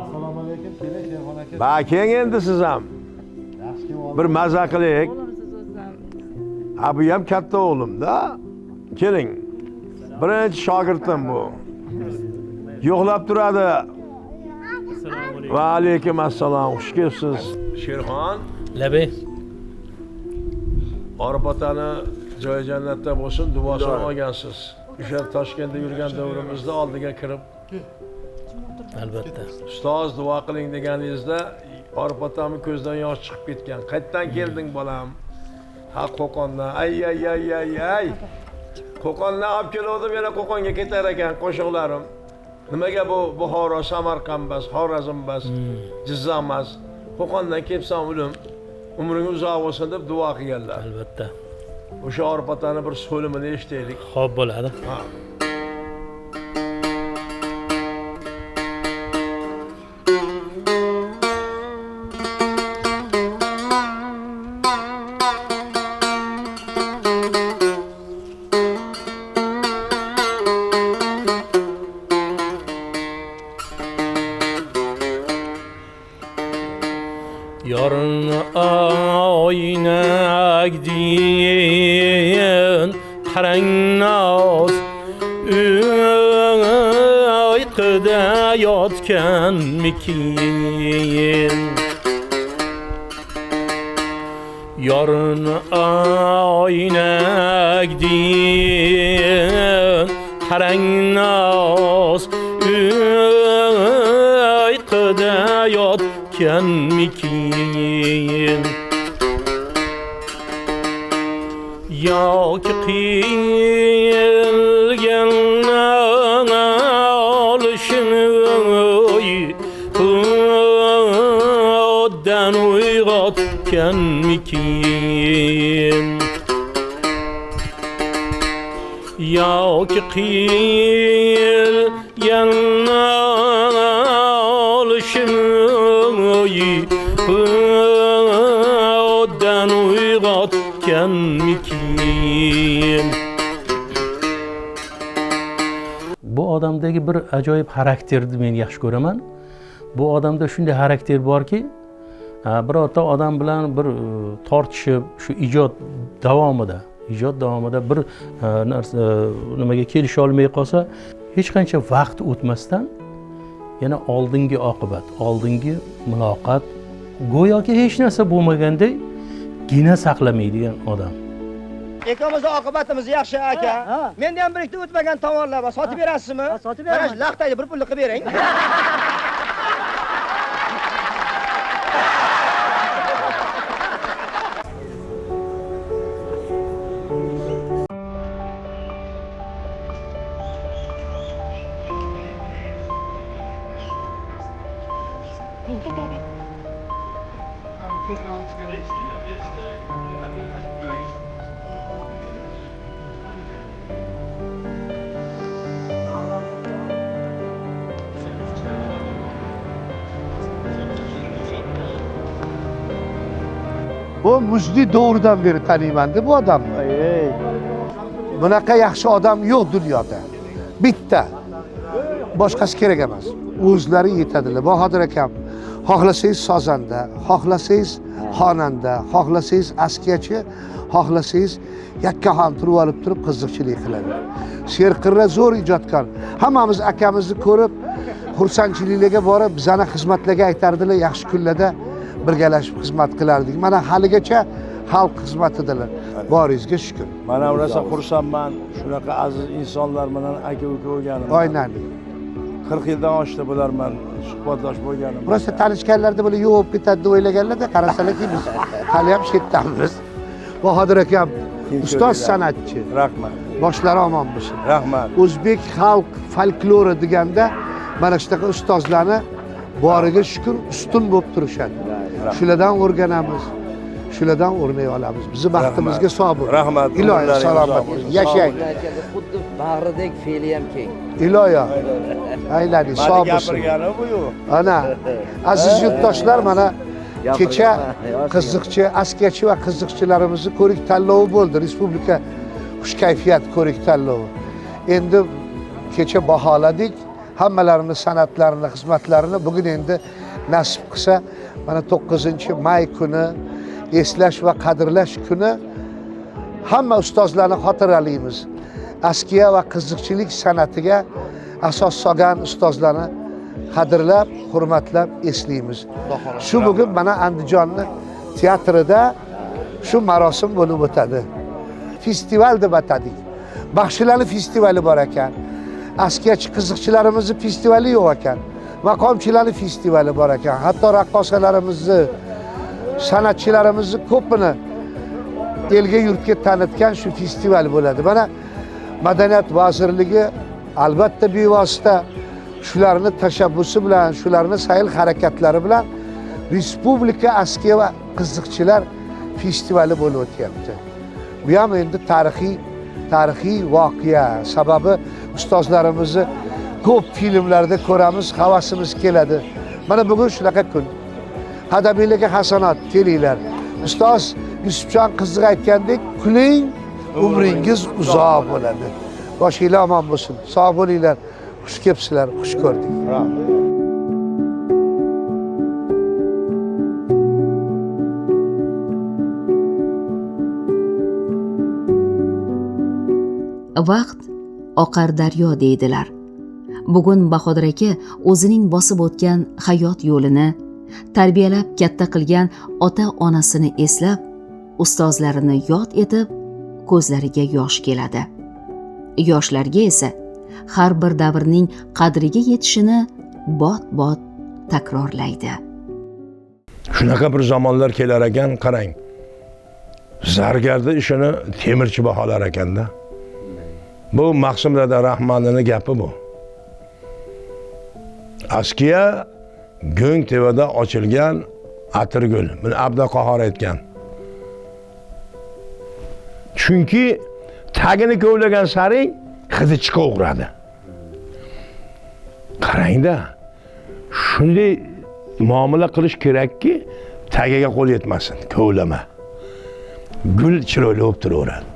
Assalomu alaykum, keling Sherxon aka. Ba, keling endi siz ham. Bir maza qilaylik. Ha, bu ham katta o'g'lim-da. Keling. Birinchi shogirdim bu. Yo'qlab turadi. Va alaykum assalom. Xush kelibsiz. Sherxon. Labay. Orif otani joyi jannatda bo'lsin, duosini olgansiz. O'sha Toshkentda yurgan davrimizda oldiga kirib albatta. Ustoz duo qiling deganingizda Orif otamning ko'zidan yosh chiqib ketgan. Qayerdan kelding bolam? Ha, Qo'qondan. Ay ay ay ay ay. Qo'qondan olib keluvdim, yana Qo'qonga ketar ekan qo'shiqlarim. Nimaga bu Buxoro, Samarqand emas, Xorazm emas, Jizzax emas? Qo'qondan kelibsan ulim, umring uzoq bo'lsin deb duo qilganlar. Albatta. O'sha Orif otani bir so'limini eshitaylik. Xo'p bo'ladi. Ha. Yarın oynak deyin qarang noz uyquda yotganmikin? Yarın oynak deyin qarang noz uyquda yotganmikin? Yoki qilgan olishini uyqudan uyg'otganmikin? Yoki qilgan olishini uyqudan uyg'otganmikin? Bu odamdagi bir ajoyib xarakterni men yaxshi ko'raman. Bu odamda shunday xarakter borki, birorta odam bilan bir tortishib, shu ijod davomida bir narsa nimaga kelisha olmay qolsa, hech qancha vaqt o'tmasdan yana oldingi oqibat, oldingi muloqot go'yoki hech narsa bo'lmaganday gina saqlamaydigan odam. Ikkovimizni oqibatimiz yaxshi aka. Menda ham bir ikkita o'tmagan tovarlar bor. Sotib berasizmi? Sotib beraman. Mana shu laqtayni bir pulni qilib bering. Bu muzli dovrudan beri taniyman-da bu odamni. Bunaqa yaxshi odam yo'q dunyoda. Bitta. Boshqasi kerak emas. O'zlari yetadilar. Bahodir akam, xohlasangiz sozanda, xohlasangiz xonanda, xohlasangiz askiyachi, xohlasangiz yakkaxon turib olib turib qiziqchilik qiladi. Serqirra zo'r ijodkor. Hammamiz akamizni ko'rib xursandchiliklarga borib, bizani xizmatlarga aytardilar, yaxshi kunlarda birgalashib xizmat qilardik. Mana haligacha xalq xizmatidalar. Boringizga shukr. Mana rosa xursandman, shunaqa aziz insonlar bilan aka-uka bo'lganim. Aynan. 40 yildan oshdi bular bilan suhbatdosh bo'lganim. Rosa tanishganlarda bular yo'q bo'lib ketadi deb o'ylaganlarda, qarasalarki biz hali ham shu yerdamiz. Bahodir akam ustoz san'atchi. Rahmat. Boshlari omon bo'lsin. Rahmat. O'zbek xalq folklori deganda mana shunaqa ustozlarni boriga shukr ustun bo'lib turishadi. Shulardan o'rganamiz, shulardan o'rnak olamiz. Bizni baxtimizga sobir. Rahmat. Iloyo salomat bo'ling. Yashang. Xuddi bag'ridek fe'li ham keng. Iloyo. Aylaning sog' bo'lsin. Ana aziz yurtdoshlar, mana kecha qiziqchi, askiyachi va qiziqchilarimizni ko'rik tanlovi bo'ldi. Respublika xushkayfiyat ko'rik tanlovi. Endi kecha baholadik hammalarini san'atlarini, xizmatlarini. Bugun endi nasib qilsa mana 9-may kuni eslash va qadrlash kuni hamma ustozlarni xotiralaymiz. Askiya va qiziqchilik san'atiga asos solgan ustozlarni qadrlab, hurmatlab eslaymiz. Shu bugun mana Andijonni teatrida shu marosim bo'lib o'tadi. Festival deb atadik. Baxshilarning festivali bor ekan. Askiyachi qiziqchilarimizning festivali yo'q ekan. Maqomchilarning festivali bor ekan. Hatto raqqosalarimizni, san'atchilarimizni ko'pini elga yurtga tanitgan shu festival bo'ladi. Mana Madaniyat vazirligi albatta bevosita shularni tashabbusi bilan, shularni sayil harakatlari bilan Respublika askiya va qiziqchilar festivali bo'lib o'tyapti. Bu ham endi tarixiy voqea. Sababi ustozlarimizni ko'p filmlarda ko'ramiz, havasimiz keladi. Mana bugun shunaqa kun. Qadaminglarga hasanat, kelinglar. Ustoz Yusufjon Qiziq aytgandek, kuling, umringiz uzoq bo'ladi. Boshinglar omon bo'lsin. Sog' bo'linglar. Xush kelibsizlar, xush ko'rdik. Vaqt oqar daryo deydilar. Bugun Bahodir aka o'zining bosib o'tgan hayot yo'lini, tarbiyalab katta qilgan ota-onasini eslab, ustozlarini yod etib, ko'zlariga yosh keladi. Yoshlarga esa har bir davrning qadriga yetishini bot-bot takrorlaydi. Shunaqa bir zamonlar kelar ekan, qarang. Zargarda ishini temirchi baholar ekanda. Bu Maqsum dada Rahmonning gapi bu. Askiya Go'ngtevada ochilgan atirgul. Buni Abduqahhor aytgan. Chunki tagini kovlagan saring hidi chiqaveradi. Qarangda, shunday muomala qilish kerakki, tagiga qo'l yetmasin, kovlama. Gul chiroyli bo'lib turaveradi.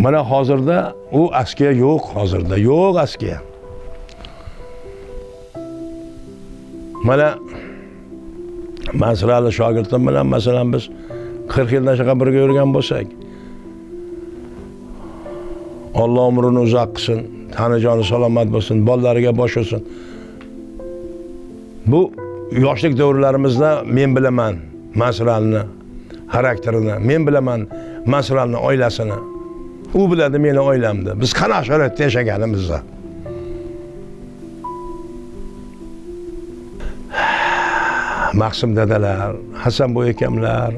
Mana hozirda u askiya yo'q, hozirda yo'q askiya. Mana Mansurali shogirdim bilan masalan biz 40 yildan shunaqa birga yurgan bo'lsak, Alloh umrini uzoq qilsin, tani joni salomat bo'lsin, bolalariga bosh olsin. Bu yoshlik davrlarimizda men bilaman Mansuralini xarakterini, men bilaman Mansuralini oilasini. U biladi meni oilamni. Biz qanaqa sharoitda yashaganimizni. Maqsum dadalar, Hasan bo'y akamlar,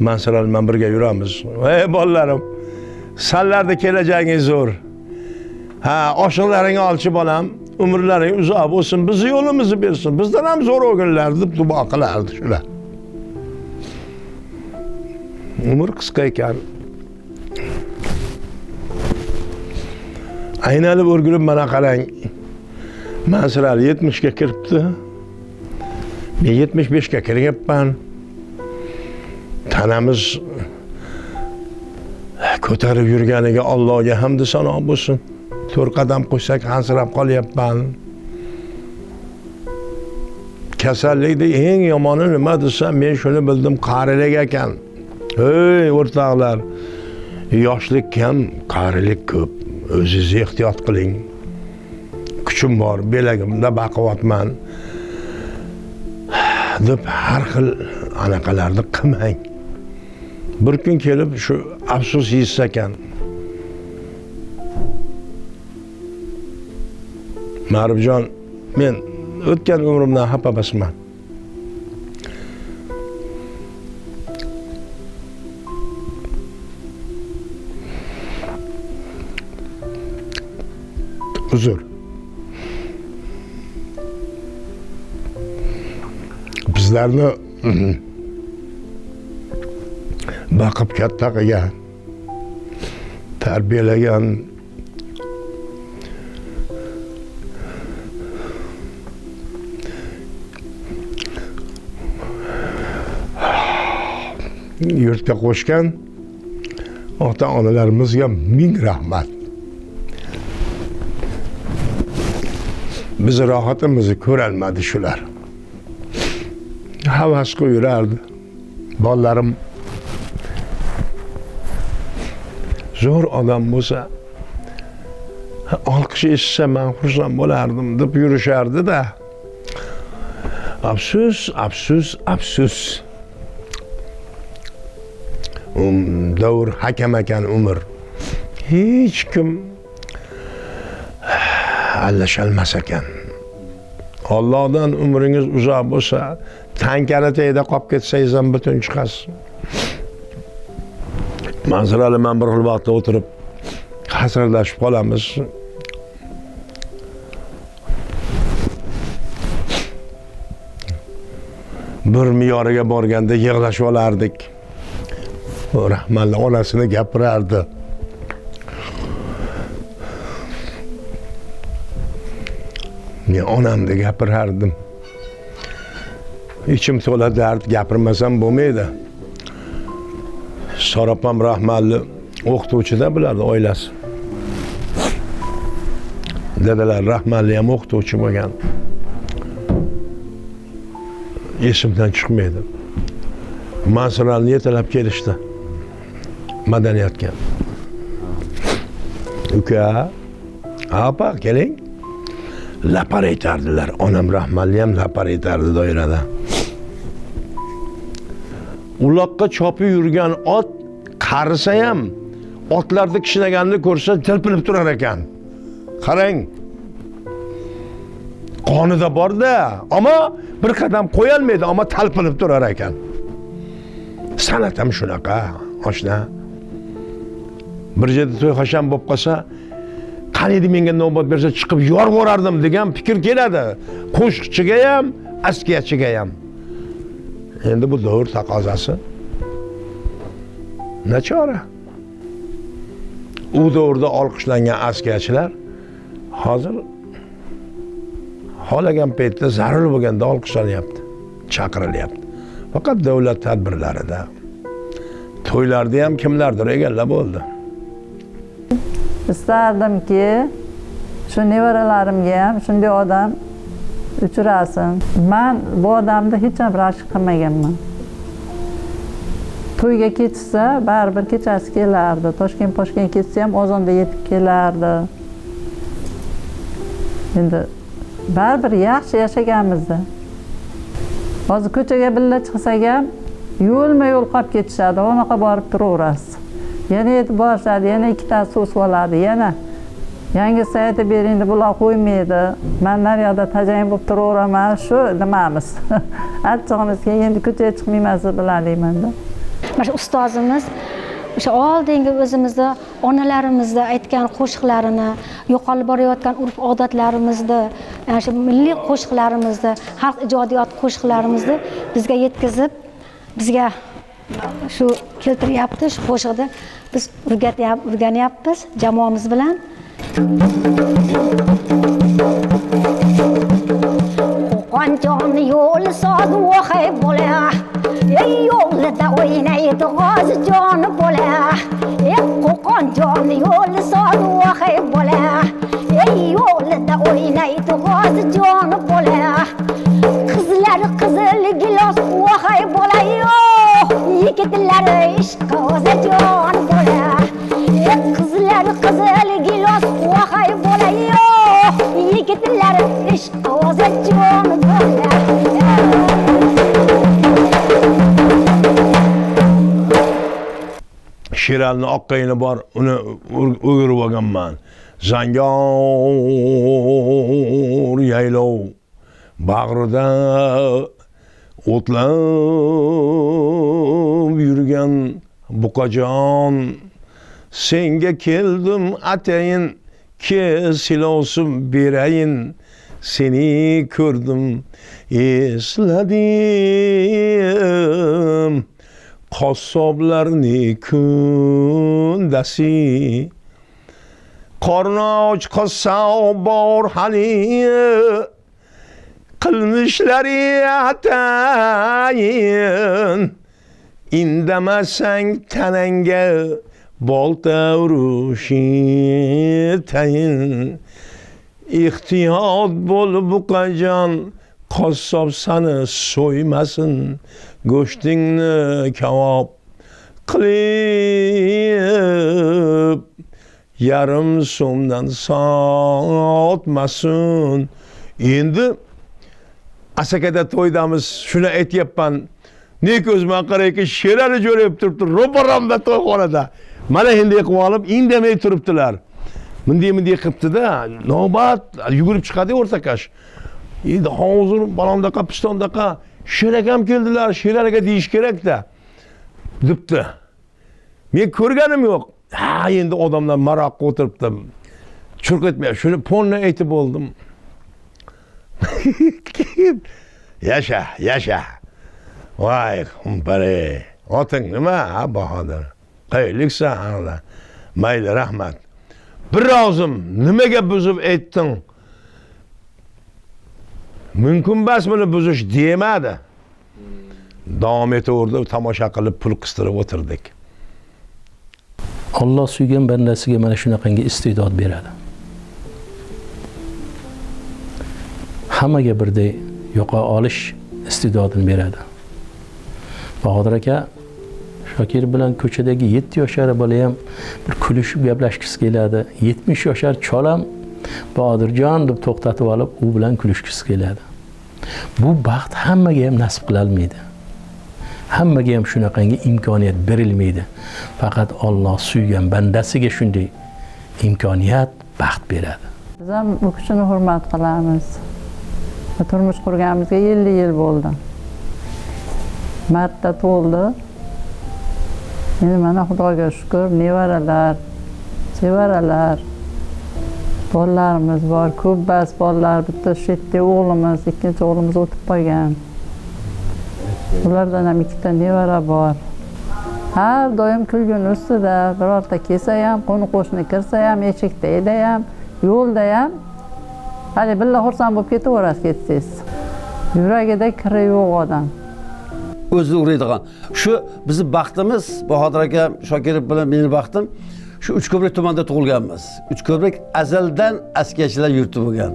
Mansural bilan birga yuramiz. Ey bolalarim, sanlarda kelajagingiz zo'r. Ha, oshiqlaringni olchi bolam, umrlaring uzoq bo'lsin, bizni yo'limizni bersin. Bizdan ham zo'r o'g'illar deb duo qilardi shular. Umr qisqa ekan. Aynalib o'rgilib mana qarang. Mansural 70 ga kiribdi. Men 75 ga kiryapman. Tanamiz ko'tarib yurganiga Allohga hamd sano bo'lsin. 4 qadam qo'ysak hansirab qolyapman. Kasallikning eng yomoni nima desa, men shuni bildim, qarilik ekan. Ey o'rtoqlar, yoshlik kam, qarilik ko'p. O'zingizni ehtiyot qiling. Kuchim bor, belagimda baquvvatman deb har xil anaqalarni qilmang. Bir kun kelib shu afsus yeysiz ekan. Ma'rifjon, men o'tgan umrimdan xafa emasman. Uzr. Bizlarni baqib katta qilgan, tarbiyalagan yurtga qo'shgan ota-onalarimizga ming rahmat. Biz rohatimizni ko'rolmadi shular. Havas qilib yurardi. Bolalarim Zo'r odam bo'lsa, olqish eshitsa men xursand bo'lardim deb yurishardi-da. Afsus, afsus, afsus. Davr hakam ekan umr. Hech kim allashalmas ekan. Allohdan umringiz uzoq bo'lsa, tankani tagida qolib ketsangiz ham butun chiqasiz. Manzurali men bir xil vaqtda o'tirib hasratlashib qolamiz. Bir miyoriga borganda yig'lashib olardik. Rahmatli onasini gapirardi. Men onamni gapirardim. Ichim to'la dard, gapirmasam bo'lmaydi. Soropam rahmatli o'qituvchida bularni oilasi. Dadalar rahmatli ham o'qituvchi bo'lgan. Esimdan chiqmaydi. Mansuralni yetalab kelishdi madaniyatga. Uka, opa keling. Lapar aytardilar. Onam rahmatli ham lapar aytardi doirada. Uloqqa chopib yurgan ot qarisa ham otlarni kishnaganini ko'rsa tilpinib turar ekan. Qarang. Qonida borda, ammo bir qadam qo'yolmaydi, ammo talpinib turar ekan. San'at ham shunaqa, oshna. Bir yerda to'y hasham bo'lib qolsa, qaniydi menga navbat bersa chiqib yorib degan fikr keladi. Qo'shiqchiga ham, askiyachiga ham. Endi bu davr taqozosi. Nachora. U davrda olqishlangan askiyachilar hozir xohlagan paytda zarur bo'lganda olqishlanyapti, chaqirilyapti. Faqat davlat tadbirlarida, to'ylarda ham kimlardir egallab bo'ldi. Istardimki, shu nevaralarimga ham shunday odam uchrasin. Men bu odamni hech ham rashk qilmaganman. To'yga ketsa, baribir kechasi kelardi. Toshkent Poshkent ketsa ham ozonda yetib kelardi. Endi baribir yaxshi yashaganmiz-da. Hozir ko'chaga birga chiqsak ham yo'lma-yo'l qolib ketishadi. Unaqa borib turaverasiz. Yana yetib borishadi, yana ikkitasi so'sib oladi, yana yangisi aytib bering deb ular qo'ymaydi. Men naryoqda tajang bo'lib turaveraman, shu nimamiz. Achchig'imiz keyin endi ko'chaga chiqmayman siz bilan deyman-da. Mana shu ustozimiz o'sha oldingi o'zimizda onalarimizni aytgan qo'shiqlarini, yo'qolib borayotgan urf-odatlarimizni, ya'ni shu milliy qo'shiqlarimizni, xalq ijodiyot qo'shiqlarimizni bizga yetkazib, bizga shu keltiryapti, shu qo'shiqni biz o'rganyapmiz jamoamiz bilan. Qo'qonjon yo'l soz vohay bo'la, ey yo'lida o'ynaydi g'ozjon bo'la. Ey Qo'qonjon yo'l soz vohay bo'la, ey yo'lida o'ynaydi g'ozjon bo'la. Qizlar qizil gilos vohay bo'la, yigitlar ishq o'zajon bo'la. Ey qizlar qizil gilos vohay bo'la, yigitlar ishq o'zajon bo'la. Sheralini oqqayini bor, uni o'girib olganman. Zangor yaylov bag'rida o'tlab yurgan buqajon, senga keldim atayin, ke silovsim berayin, seni ko'rdim esladim. Qassoblarni kundasi, qorni och qassob bor hali, qilmishlari atayin. Indamasang tanangga bolta urushi tayin. Ehtiyot bo'l buqajon, qassob sani so'ymasin, go'shtingni kavob qilib yarim so'mdan sotmasin. Endi Asakada to'ydamiz, shuni aytyapman. Ne ko'zman qarayki, Sherali jo'rayib turibdi, ro'paramda to'yxonada. Mana endi qilib olib, indamay turibdilar. Bunday qilibdi-da, navbat yugurib chiqadi o'rtakash. Endi hozir balondaqa, pistondaqa Sher akam keldilar, Sher aka deyish kerak-da, debdi. Men ko'rganim yo'q. Ha, endi odamlar maroqqa o'tiribdi. Churq etmay, shuni ponni aytib bo'ldim. Yasha, yasha. Voy, xumpari. Oting nima, ha, Bahodir? Qayerliksan, ha? Mayli, rahmat. Bir og'zim nimaga buzib aytding? Mumkin emas buni buzish demadi. Davom etaverdi, tomosha qilib pul qistirib o'tirdik. Alloh suygan bandasiga mana shunaqangi iste'dod beradi. Hammaga birday yoqa olish iste'dodini beradi. Bahodir aka Shokir bilan ko'chadagi 7 yoshar bola ham bir kulishib gaplashgisi keladi. 70 yoshar chol ham Bahodirjon deb to'xtatib olib, u bilan kulishgisi keladi. Bu baxt hammaga ham nasib qila olmaydi. Hammaga ham shunaqangi imkoniyat berilmaydi. Faqat Alloh suygan bandasiga shunday imkoniyat, baxt beradi. Biz ham u kishini hurmat qilamiz. Turmush qurganimizga 50 yil bo'ldi. Martda to'ldi. Endi mana Xudoga shukr, nevaralar, sevaralar, bolalarimiz bor, ko'p bas bolalar, bitta shu yerda o'g'limiz, ikkinchi o'g'limiz o'tib qolgan. Ulardan ham ikkita nevara bor. Har doim kulgin ustida, birorta kelsa ham, qo'ni qo'shni kirsa ham, eshikda edi ham, yo'lda ham, hali billa xursand bo'lib ketaverasiz ketsangiz. Yuragida kiri yo'q odam. O'zini uradigan. Shu bizni baxtimiz, Bahodir aka Shokirov bilan meni baxtim, shu Uchko'prik tumanida tug'ilganmiz. Uchko'prik azaldan askarchilar yurti bo'lgan.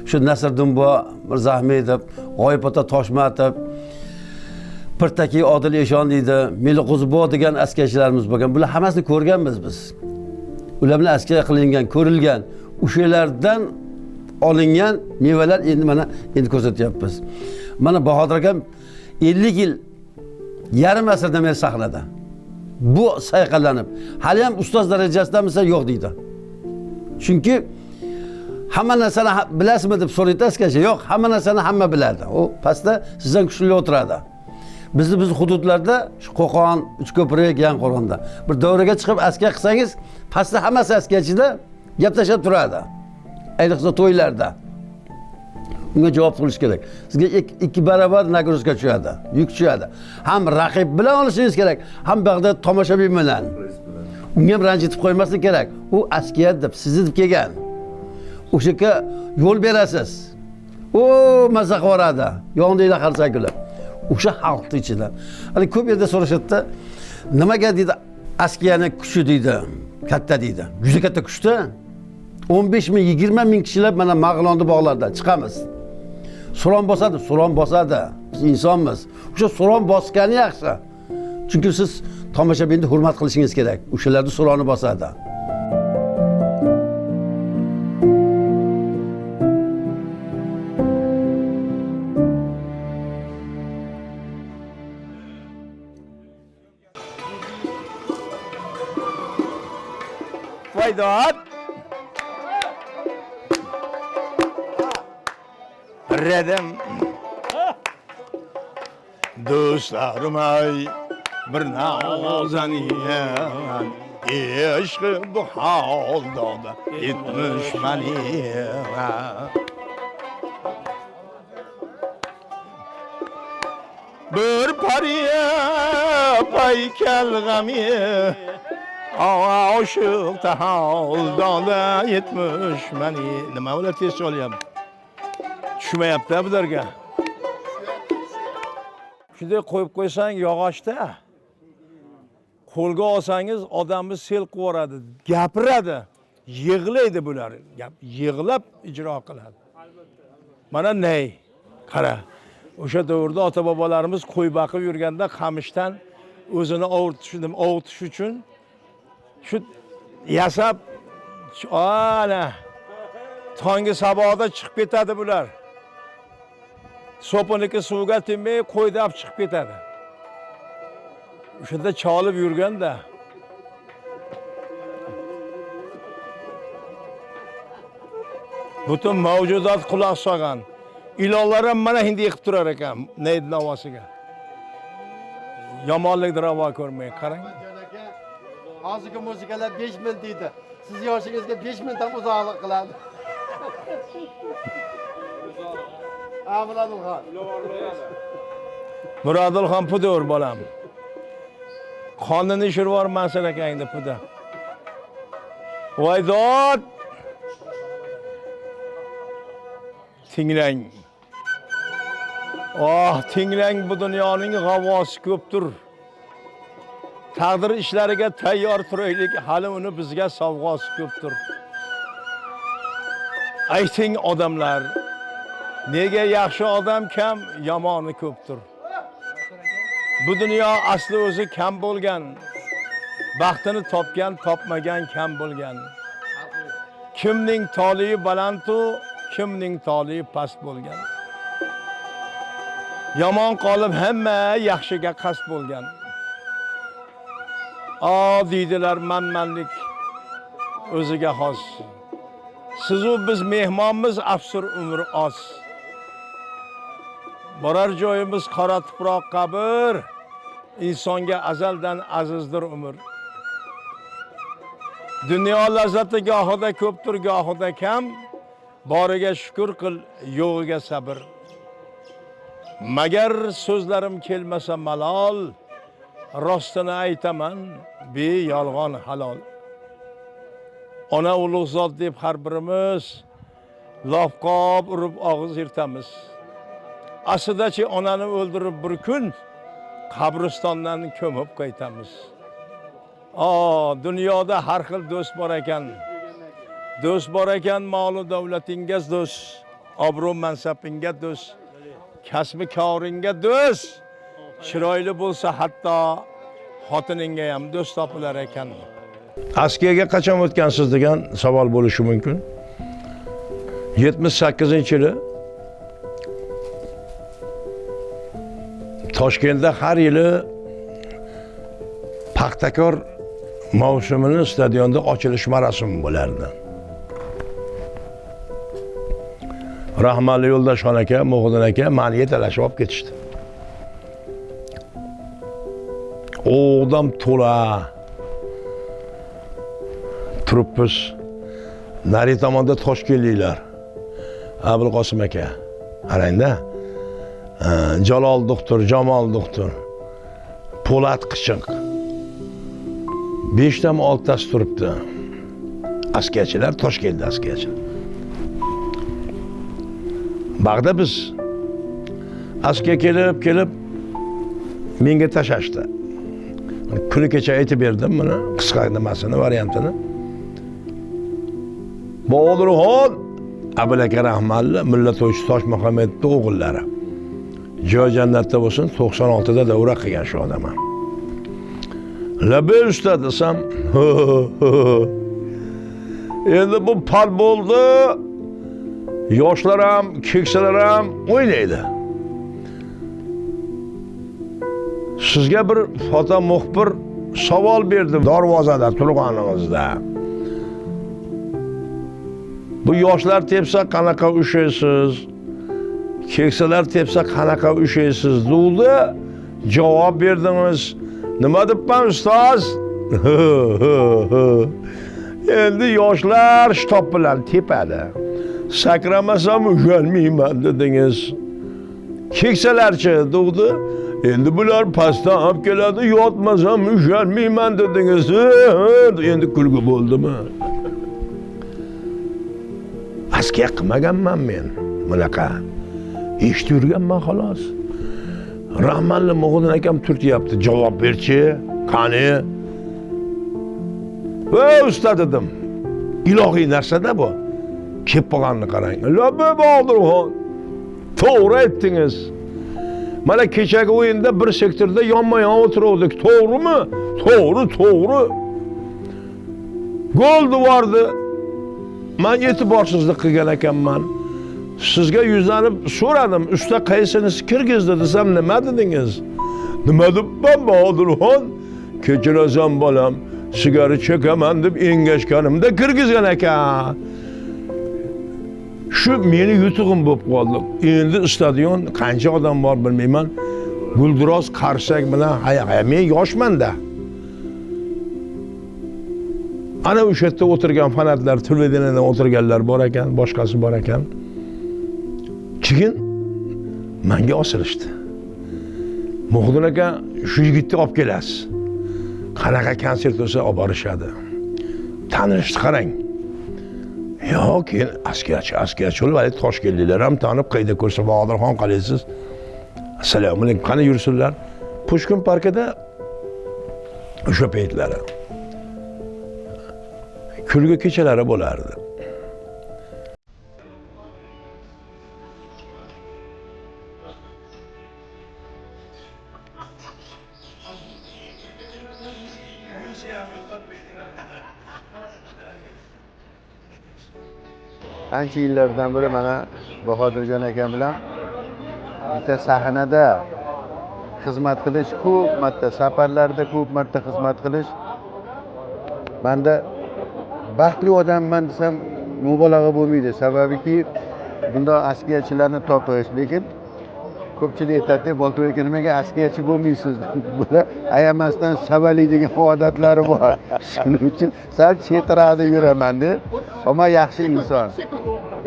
Shu Nasriddin buva Mirzaahmedov, G'oyib ota Toshmatov, Pirtaki Odil Eshon deydi, Meliqo'zi degan askarchilarimiz bo'lgan. Bular hammasini ko'rganmiz biz. Ular bilan askar qilingan, ko'rilgan. O'shalardan olingan mevalar endi mana endi ko'rsatyapmiz. Mana Bahodir akam 50 yil, yarim asrdan beri sahnada. Bu sayqallanib, hali ham ustoz darajasidamisa yo'q deydi. Chunki hamma narsani bilasizmi deb so'raydi askarcha, yo'q, hamma narsani hamma biladi. U pastda sizdan kuchli o'tiradi. Bizni biz hududlarda shu Qo'qon, Uchko'prik, Yangiqo'rg'onda bir davraga chiqib askar qilsangiz, pastda hammasi askarchida gap tashlab turadi. Ayniqsa to'ylarda. Unga javob qilish kerak. Sizga ikki barobar nagruzka tushadi, yuk tushadi. Ham raqib bilan olishingiz kerak, ham bag'da tomoshabin bilan. Unga ham ranjitib qo'ymaslik kerak. U askiya deb, sizni deb kelgan. O'sha yo'l berasiz. O maza qilib yuboradi. Yoningda qarsak kulib. O'sha xalqning ichida. Hali ko'p yerda so'rashadi-da, nimaga deydi, askiyani kuchi deydi, katta deydi. Juda katta kuchda. 15 ming, 20 ming kishilar mana Marg'ilonda bog'larda chiqamiz. Suron bosadi, suron bosadi. Biz insonmiz. O'sha suron bosgani yaxshi. Chunki siz tomoshabinni hurmat qilishingiz kerak. O'shalarni suroni bosadi. Voydod. Redim. Do'stlarim ay bir nozanin ishqi bu holda etmiş mani. Bir pariya paykal g'ami oshiq taholda yetmish mani. Nima ular tez cholyapti? Tushmayapti bularga. Shunday qo'yib qo'ysang yog'ochda qo'lga olsangiz odamni sel qilib yuboradi, gapiradi, yig'laydi bular. Gap yig'lab ijro qiladi. Mana ney, qara. O'sha davrda ota-bobolarimiz qo'y boqib yurganda qamishdan O'zini ovutish uchun shu yasab ana tongi saboda chiqib ketadi bular. So'piniki suvga tinmay qo'ydab chiqib ketadi. O'shanda cholib yurganda butun mavjudot quloq solgan. Ilonlar ham mana hindi yiqib turar ekan naydi navosiga. Yomonlikni ravo ko'rmang, qarang. Hozirgi muzikalar 5 mil deydi. Siz yoshingizga 5 mildan uzoqlik qiladi. Murodilxon. Murodilxon pudur bolam. Qonini ishirib yubormasin akangni puda. Voy dod! Tinglang. Oh, tinglang, bu dunyoning g'avosi ko'pdir. Taqdir ishlariga tayyor turaylik, hali uni bizga sovg'osi ko'pdir. Ayting odamlar, nega yaxshi odam kam, yomoni ko'pdir. Bu dunyo asli o'zi kam bo'lgan, baxtini topgan, topmagan kam bo'lgan. Kimning toliyi baland-u, kimning toliyi past bo'lgan. Yomon qolib hamma yaxshiga qasd bo'lgan. A deydilar manmanlik o'ziga xos. Sizu biz mehmonmiz, afsur umr oz. Borar joyimiz qora tuproq qabr. Insonga azaldan azizdir umr. Dunyo lazzati gohida ko'pdir, gohida kam. Boriga shukr qil, yo'g'iga sabr. Magar so'zlarim kelmasa malol, rostini aytaman, be yolg'on halol. Ona ulug' zot deb har birimiz lofqob urib og'iz yirtamiz. Aslidachi onani o'ldirib bir kun qabristondan ko'mib qaytamiz. Dunyoda har xil do'st bor ekan. Do'st bor ekan, moli davlatingga do'st, obro' mansabingga do'st, kasbi koringga do'st. Chiroyli bo'lsa hatto xotiningga ham do'st topilar ekan. Askiyaga qachon o'tgansiz degan savol bo'lishi mumkin. 78-yili Toshkentda har yili Paxtakor mavsumini stadionda ochilish marosimi bo'lardi. Rahmatli Yo'ldoshxon aka, Muhiddin aka meni yetalashib olib ketishdi. Odam to'la turibmiz. Nari tomonda toshkentliklar. Abulqosim aka. Qarangda. Jalol doktor, Jamol doktor, Po'lat Qichiq. 5 tam 6tasi turibdi. Askiyachilar, Toshkentda askiyachilar. Bag'da biz askiya kelib menga tashashdi. Kuni kecha aytib berdim buni, qisqa nimasini, variantini. Bodirxon Abul aka rahmatli Mulla To'ychi Toshmuhammedning o'g'illari. Joy jannatda bo'lsin, 96da davra qilgan shu odam. Labay usta desam, endi bu pal bo'ldi. Yoshlar ham, keksalar ham o'ynaydi. Sizga bir foto muxbir savol berdi darvozada turganingizda. Bu yoshlar tepsa qanaqa ushaysiz? Keksalar tepsa qanaqa ushaysiz dedi. Javob berdingiz. Nima debman ustoz? Endi yoshlar shtob bilan tepadi. Sakramasam ushalmayman dedingiz. Keksalarchi dedi. Endi bular pastdan olib keladi, yotmasam ushalmayman dedingiz. Endi kulgi bo'ldimi? Askiya qilmaganman men bunaqa. Eshitib yurganman xolos. Rahmatli Muhiddin akam turtyapti. Javob berchi, qani? Ey usta dedim. Ilohiy narsa-da bu. Kelib qolganini qarang. Labay Bodirxon. To'g'ri aytdingiz. Mana kechagi o'yinda bir sektorda yonma-yon o'tiruvdik, to'g'rimi? To'g'ri, to'g'ri. Gol devordi. Men e'tiborsizlik qilgan ekanman. Sizga yuzlanib so'radim, usta qaysinisi kirgizdi desam, nima dedingiz? Nima debman Bahodirxon? Kechirasan bolam, sigara chekaman deb engashganimda kirgizgan ekan. Shu meni yutug'im bo'lib qoldi. Endi stadion qancha odam bor bilmayman. Guldiroz qarsak bilan haya haya men yoshman-da. Ana o'sha yerda o'tirgan fanatlar, televideniyada o'tirganlar bor ekan, boshqasi bor ekan. Keyin menga osilishdi. Muhiddin aka, shu yigitni olib kelasiz. Qanaqa konsert bo'lsa olib borishadi. Tanishni qarang. Yo'q, keyin askiyachi bo'lib, hali toshkentliklar ham tanib, qayda ko'rsa Bahodirxon qalaysiz. Assalomu alaykum, qani yursinlar. Pushkin parkida o'sha paytlari kulgi kechalari bo'lardi. Ancha yillardan beri mana Bahodirjon akam bilan bitta sahnada xizmat qilish, ko'p marta safarlarda ko'p marta xizmat qilish. Menda baxtli odamman desam mubolag'a bo'lmaydi. Sababiki bundoq askiyachilarni topish, lekin ko'pchilik aytadi, Boltoy aka nimaga askiyachi bo'lmaysiz? Bular ayamasdan savaliydigan odatlari bor. Shuning uchun sal chetrada yuraman deb. Ammo yaxshi inson.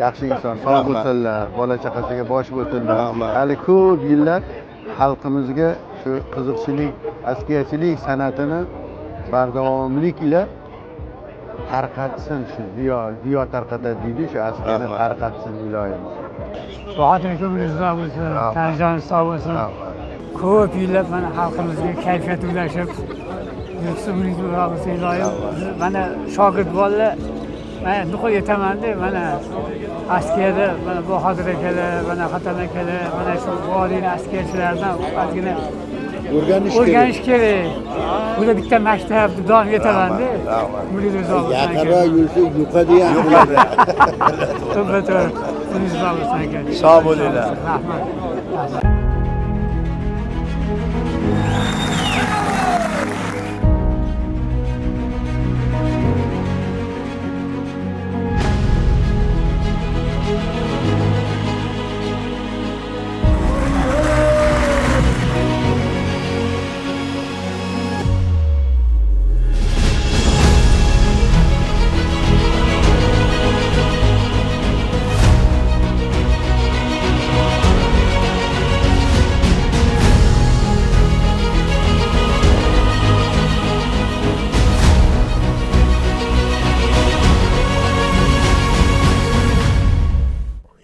Yaxshi inson. Sog' bo'lsinlar, bola chaqasiga bosh bo'lsinlar. Hali ko'p yillar xalqimizga shu qiziqchilik, askiyachilik san'atini bardavomlik ila tarqatsin, shu ziyo tarqatadi deydi, shu askiyani tarqatsin iloyim. Bahodir aka umringiz uzoq bo'lsin, tanajoningiz sog' bo'lsin. Ko'p yillab mana xalqimizga kayfiyat ulashib, umringiz uzoq bo'lsin iloyim. Mana shogird bolalar, mana nuqul aytaman-da, mana askiyada mana Bahodir akalar, mana Xatam akalar, mana shu vodiyni askiyachilardan ozgina o'rganish kerak. Bu da bitta maktab deb doim aytaman-da. Umringiz uzoq bo'lsin. Yaqinroq yursa yuqadi ham. To'g'ri, to'g'ri. Umringiz uzoq bo'lsin aka. Sog' bo'linglar. Rahmat.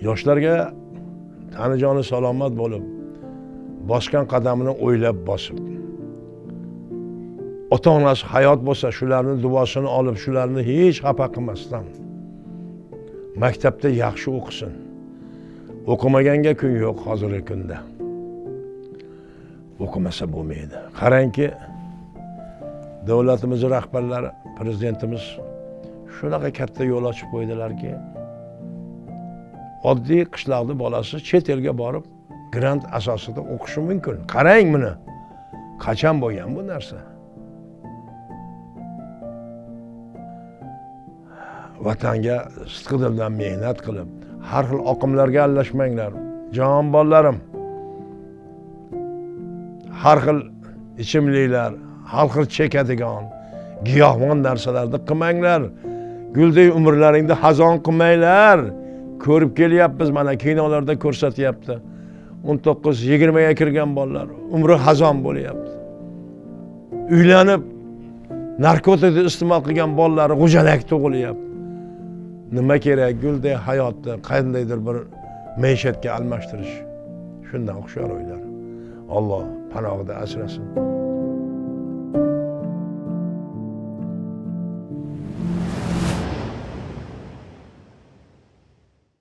Yoshlarga tanijoni salomat bo'lib, bosgan qadamini o'ylab bosib, ota-onasi hayot bo'lsa, shularni duosini olib, shularni hech xafa qilmasdan maktabda yaxshi o'qisin. O'qimaganga kun yo'q hozirgi kunda. O'qimasa bo'lmaydi. Qarangki, davlatimiz rahbarlari, prezidentimiz shunaqa katta yo'l ochib qo'ydilarki, oddiy qishloqni bolasi chet elga borib grant asosida o'qishi mumkin. Qarang buni. Qachon bo'lgan bu narsa? Vatanga sidqi dildan mehnat qilib, har xil oqimlarga aralashmanglar. Jon bolalarim. Har xil ichimliklar, har xil chekadigan, giyohvand narsalarni qilmanglar. Guldek umrlaringni hazon qilmanglar. Ko'rib kelyapmiz, mana kinolarda ko'rsatyapti. 19-20 ga kirgan bolalar umri hazon bo'lyapti. Uylanib narkotikni iste'mol qilgan bolalar g'ujanak tug'ilyapti. Nima kerak guldek hayotni qandaydir bir maishatga almashtirish. Shundan hushyor o'ylar. Alloh panohida asrasin.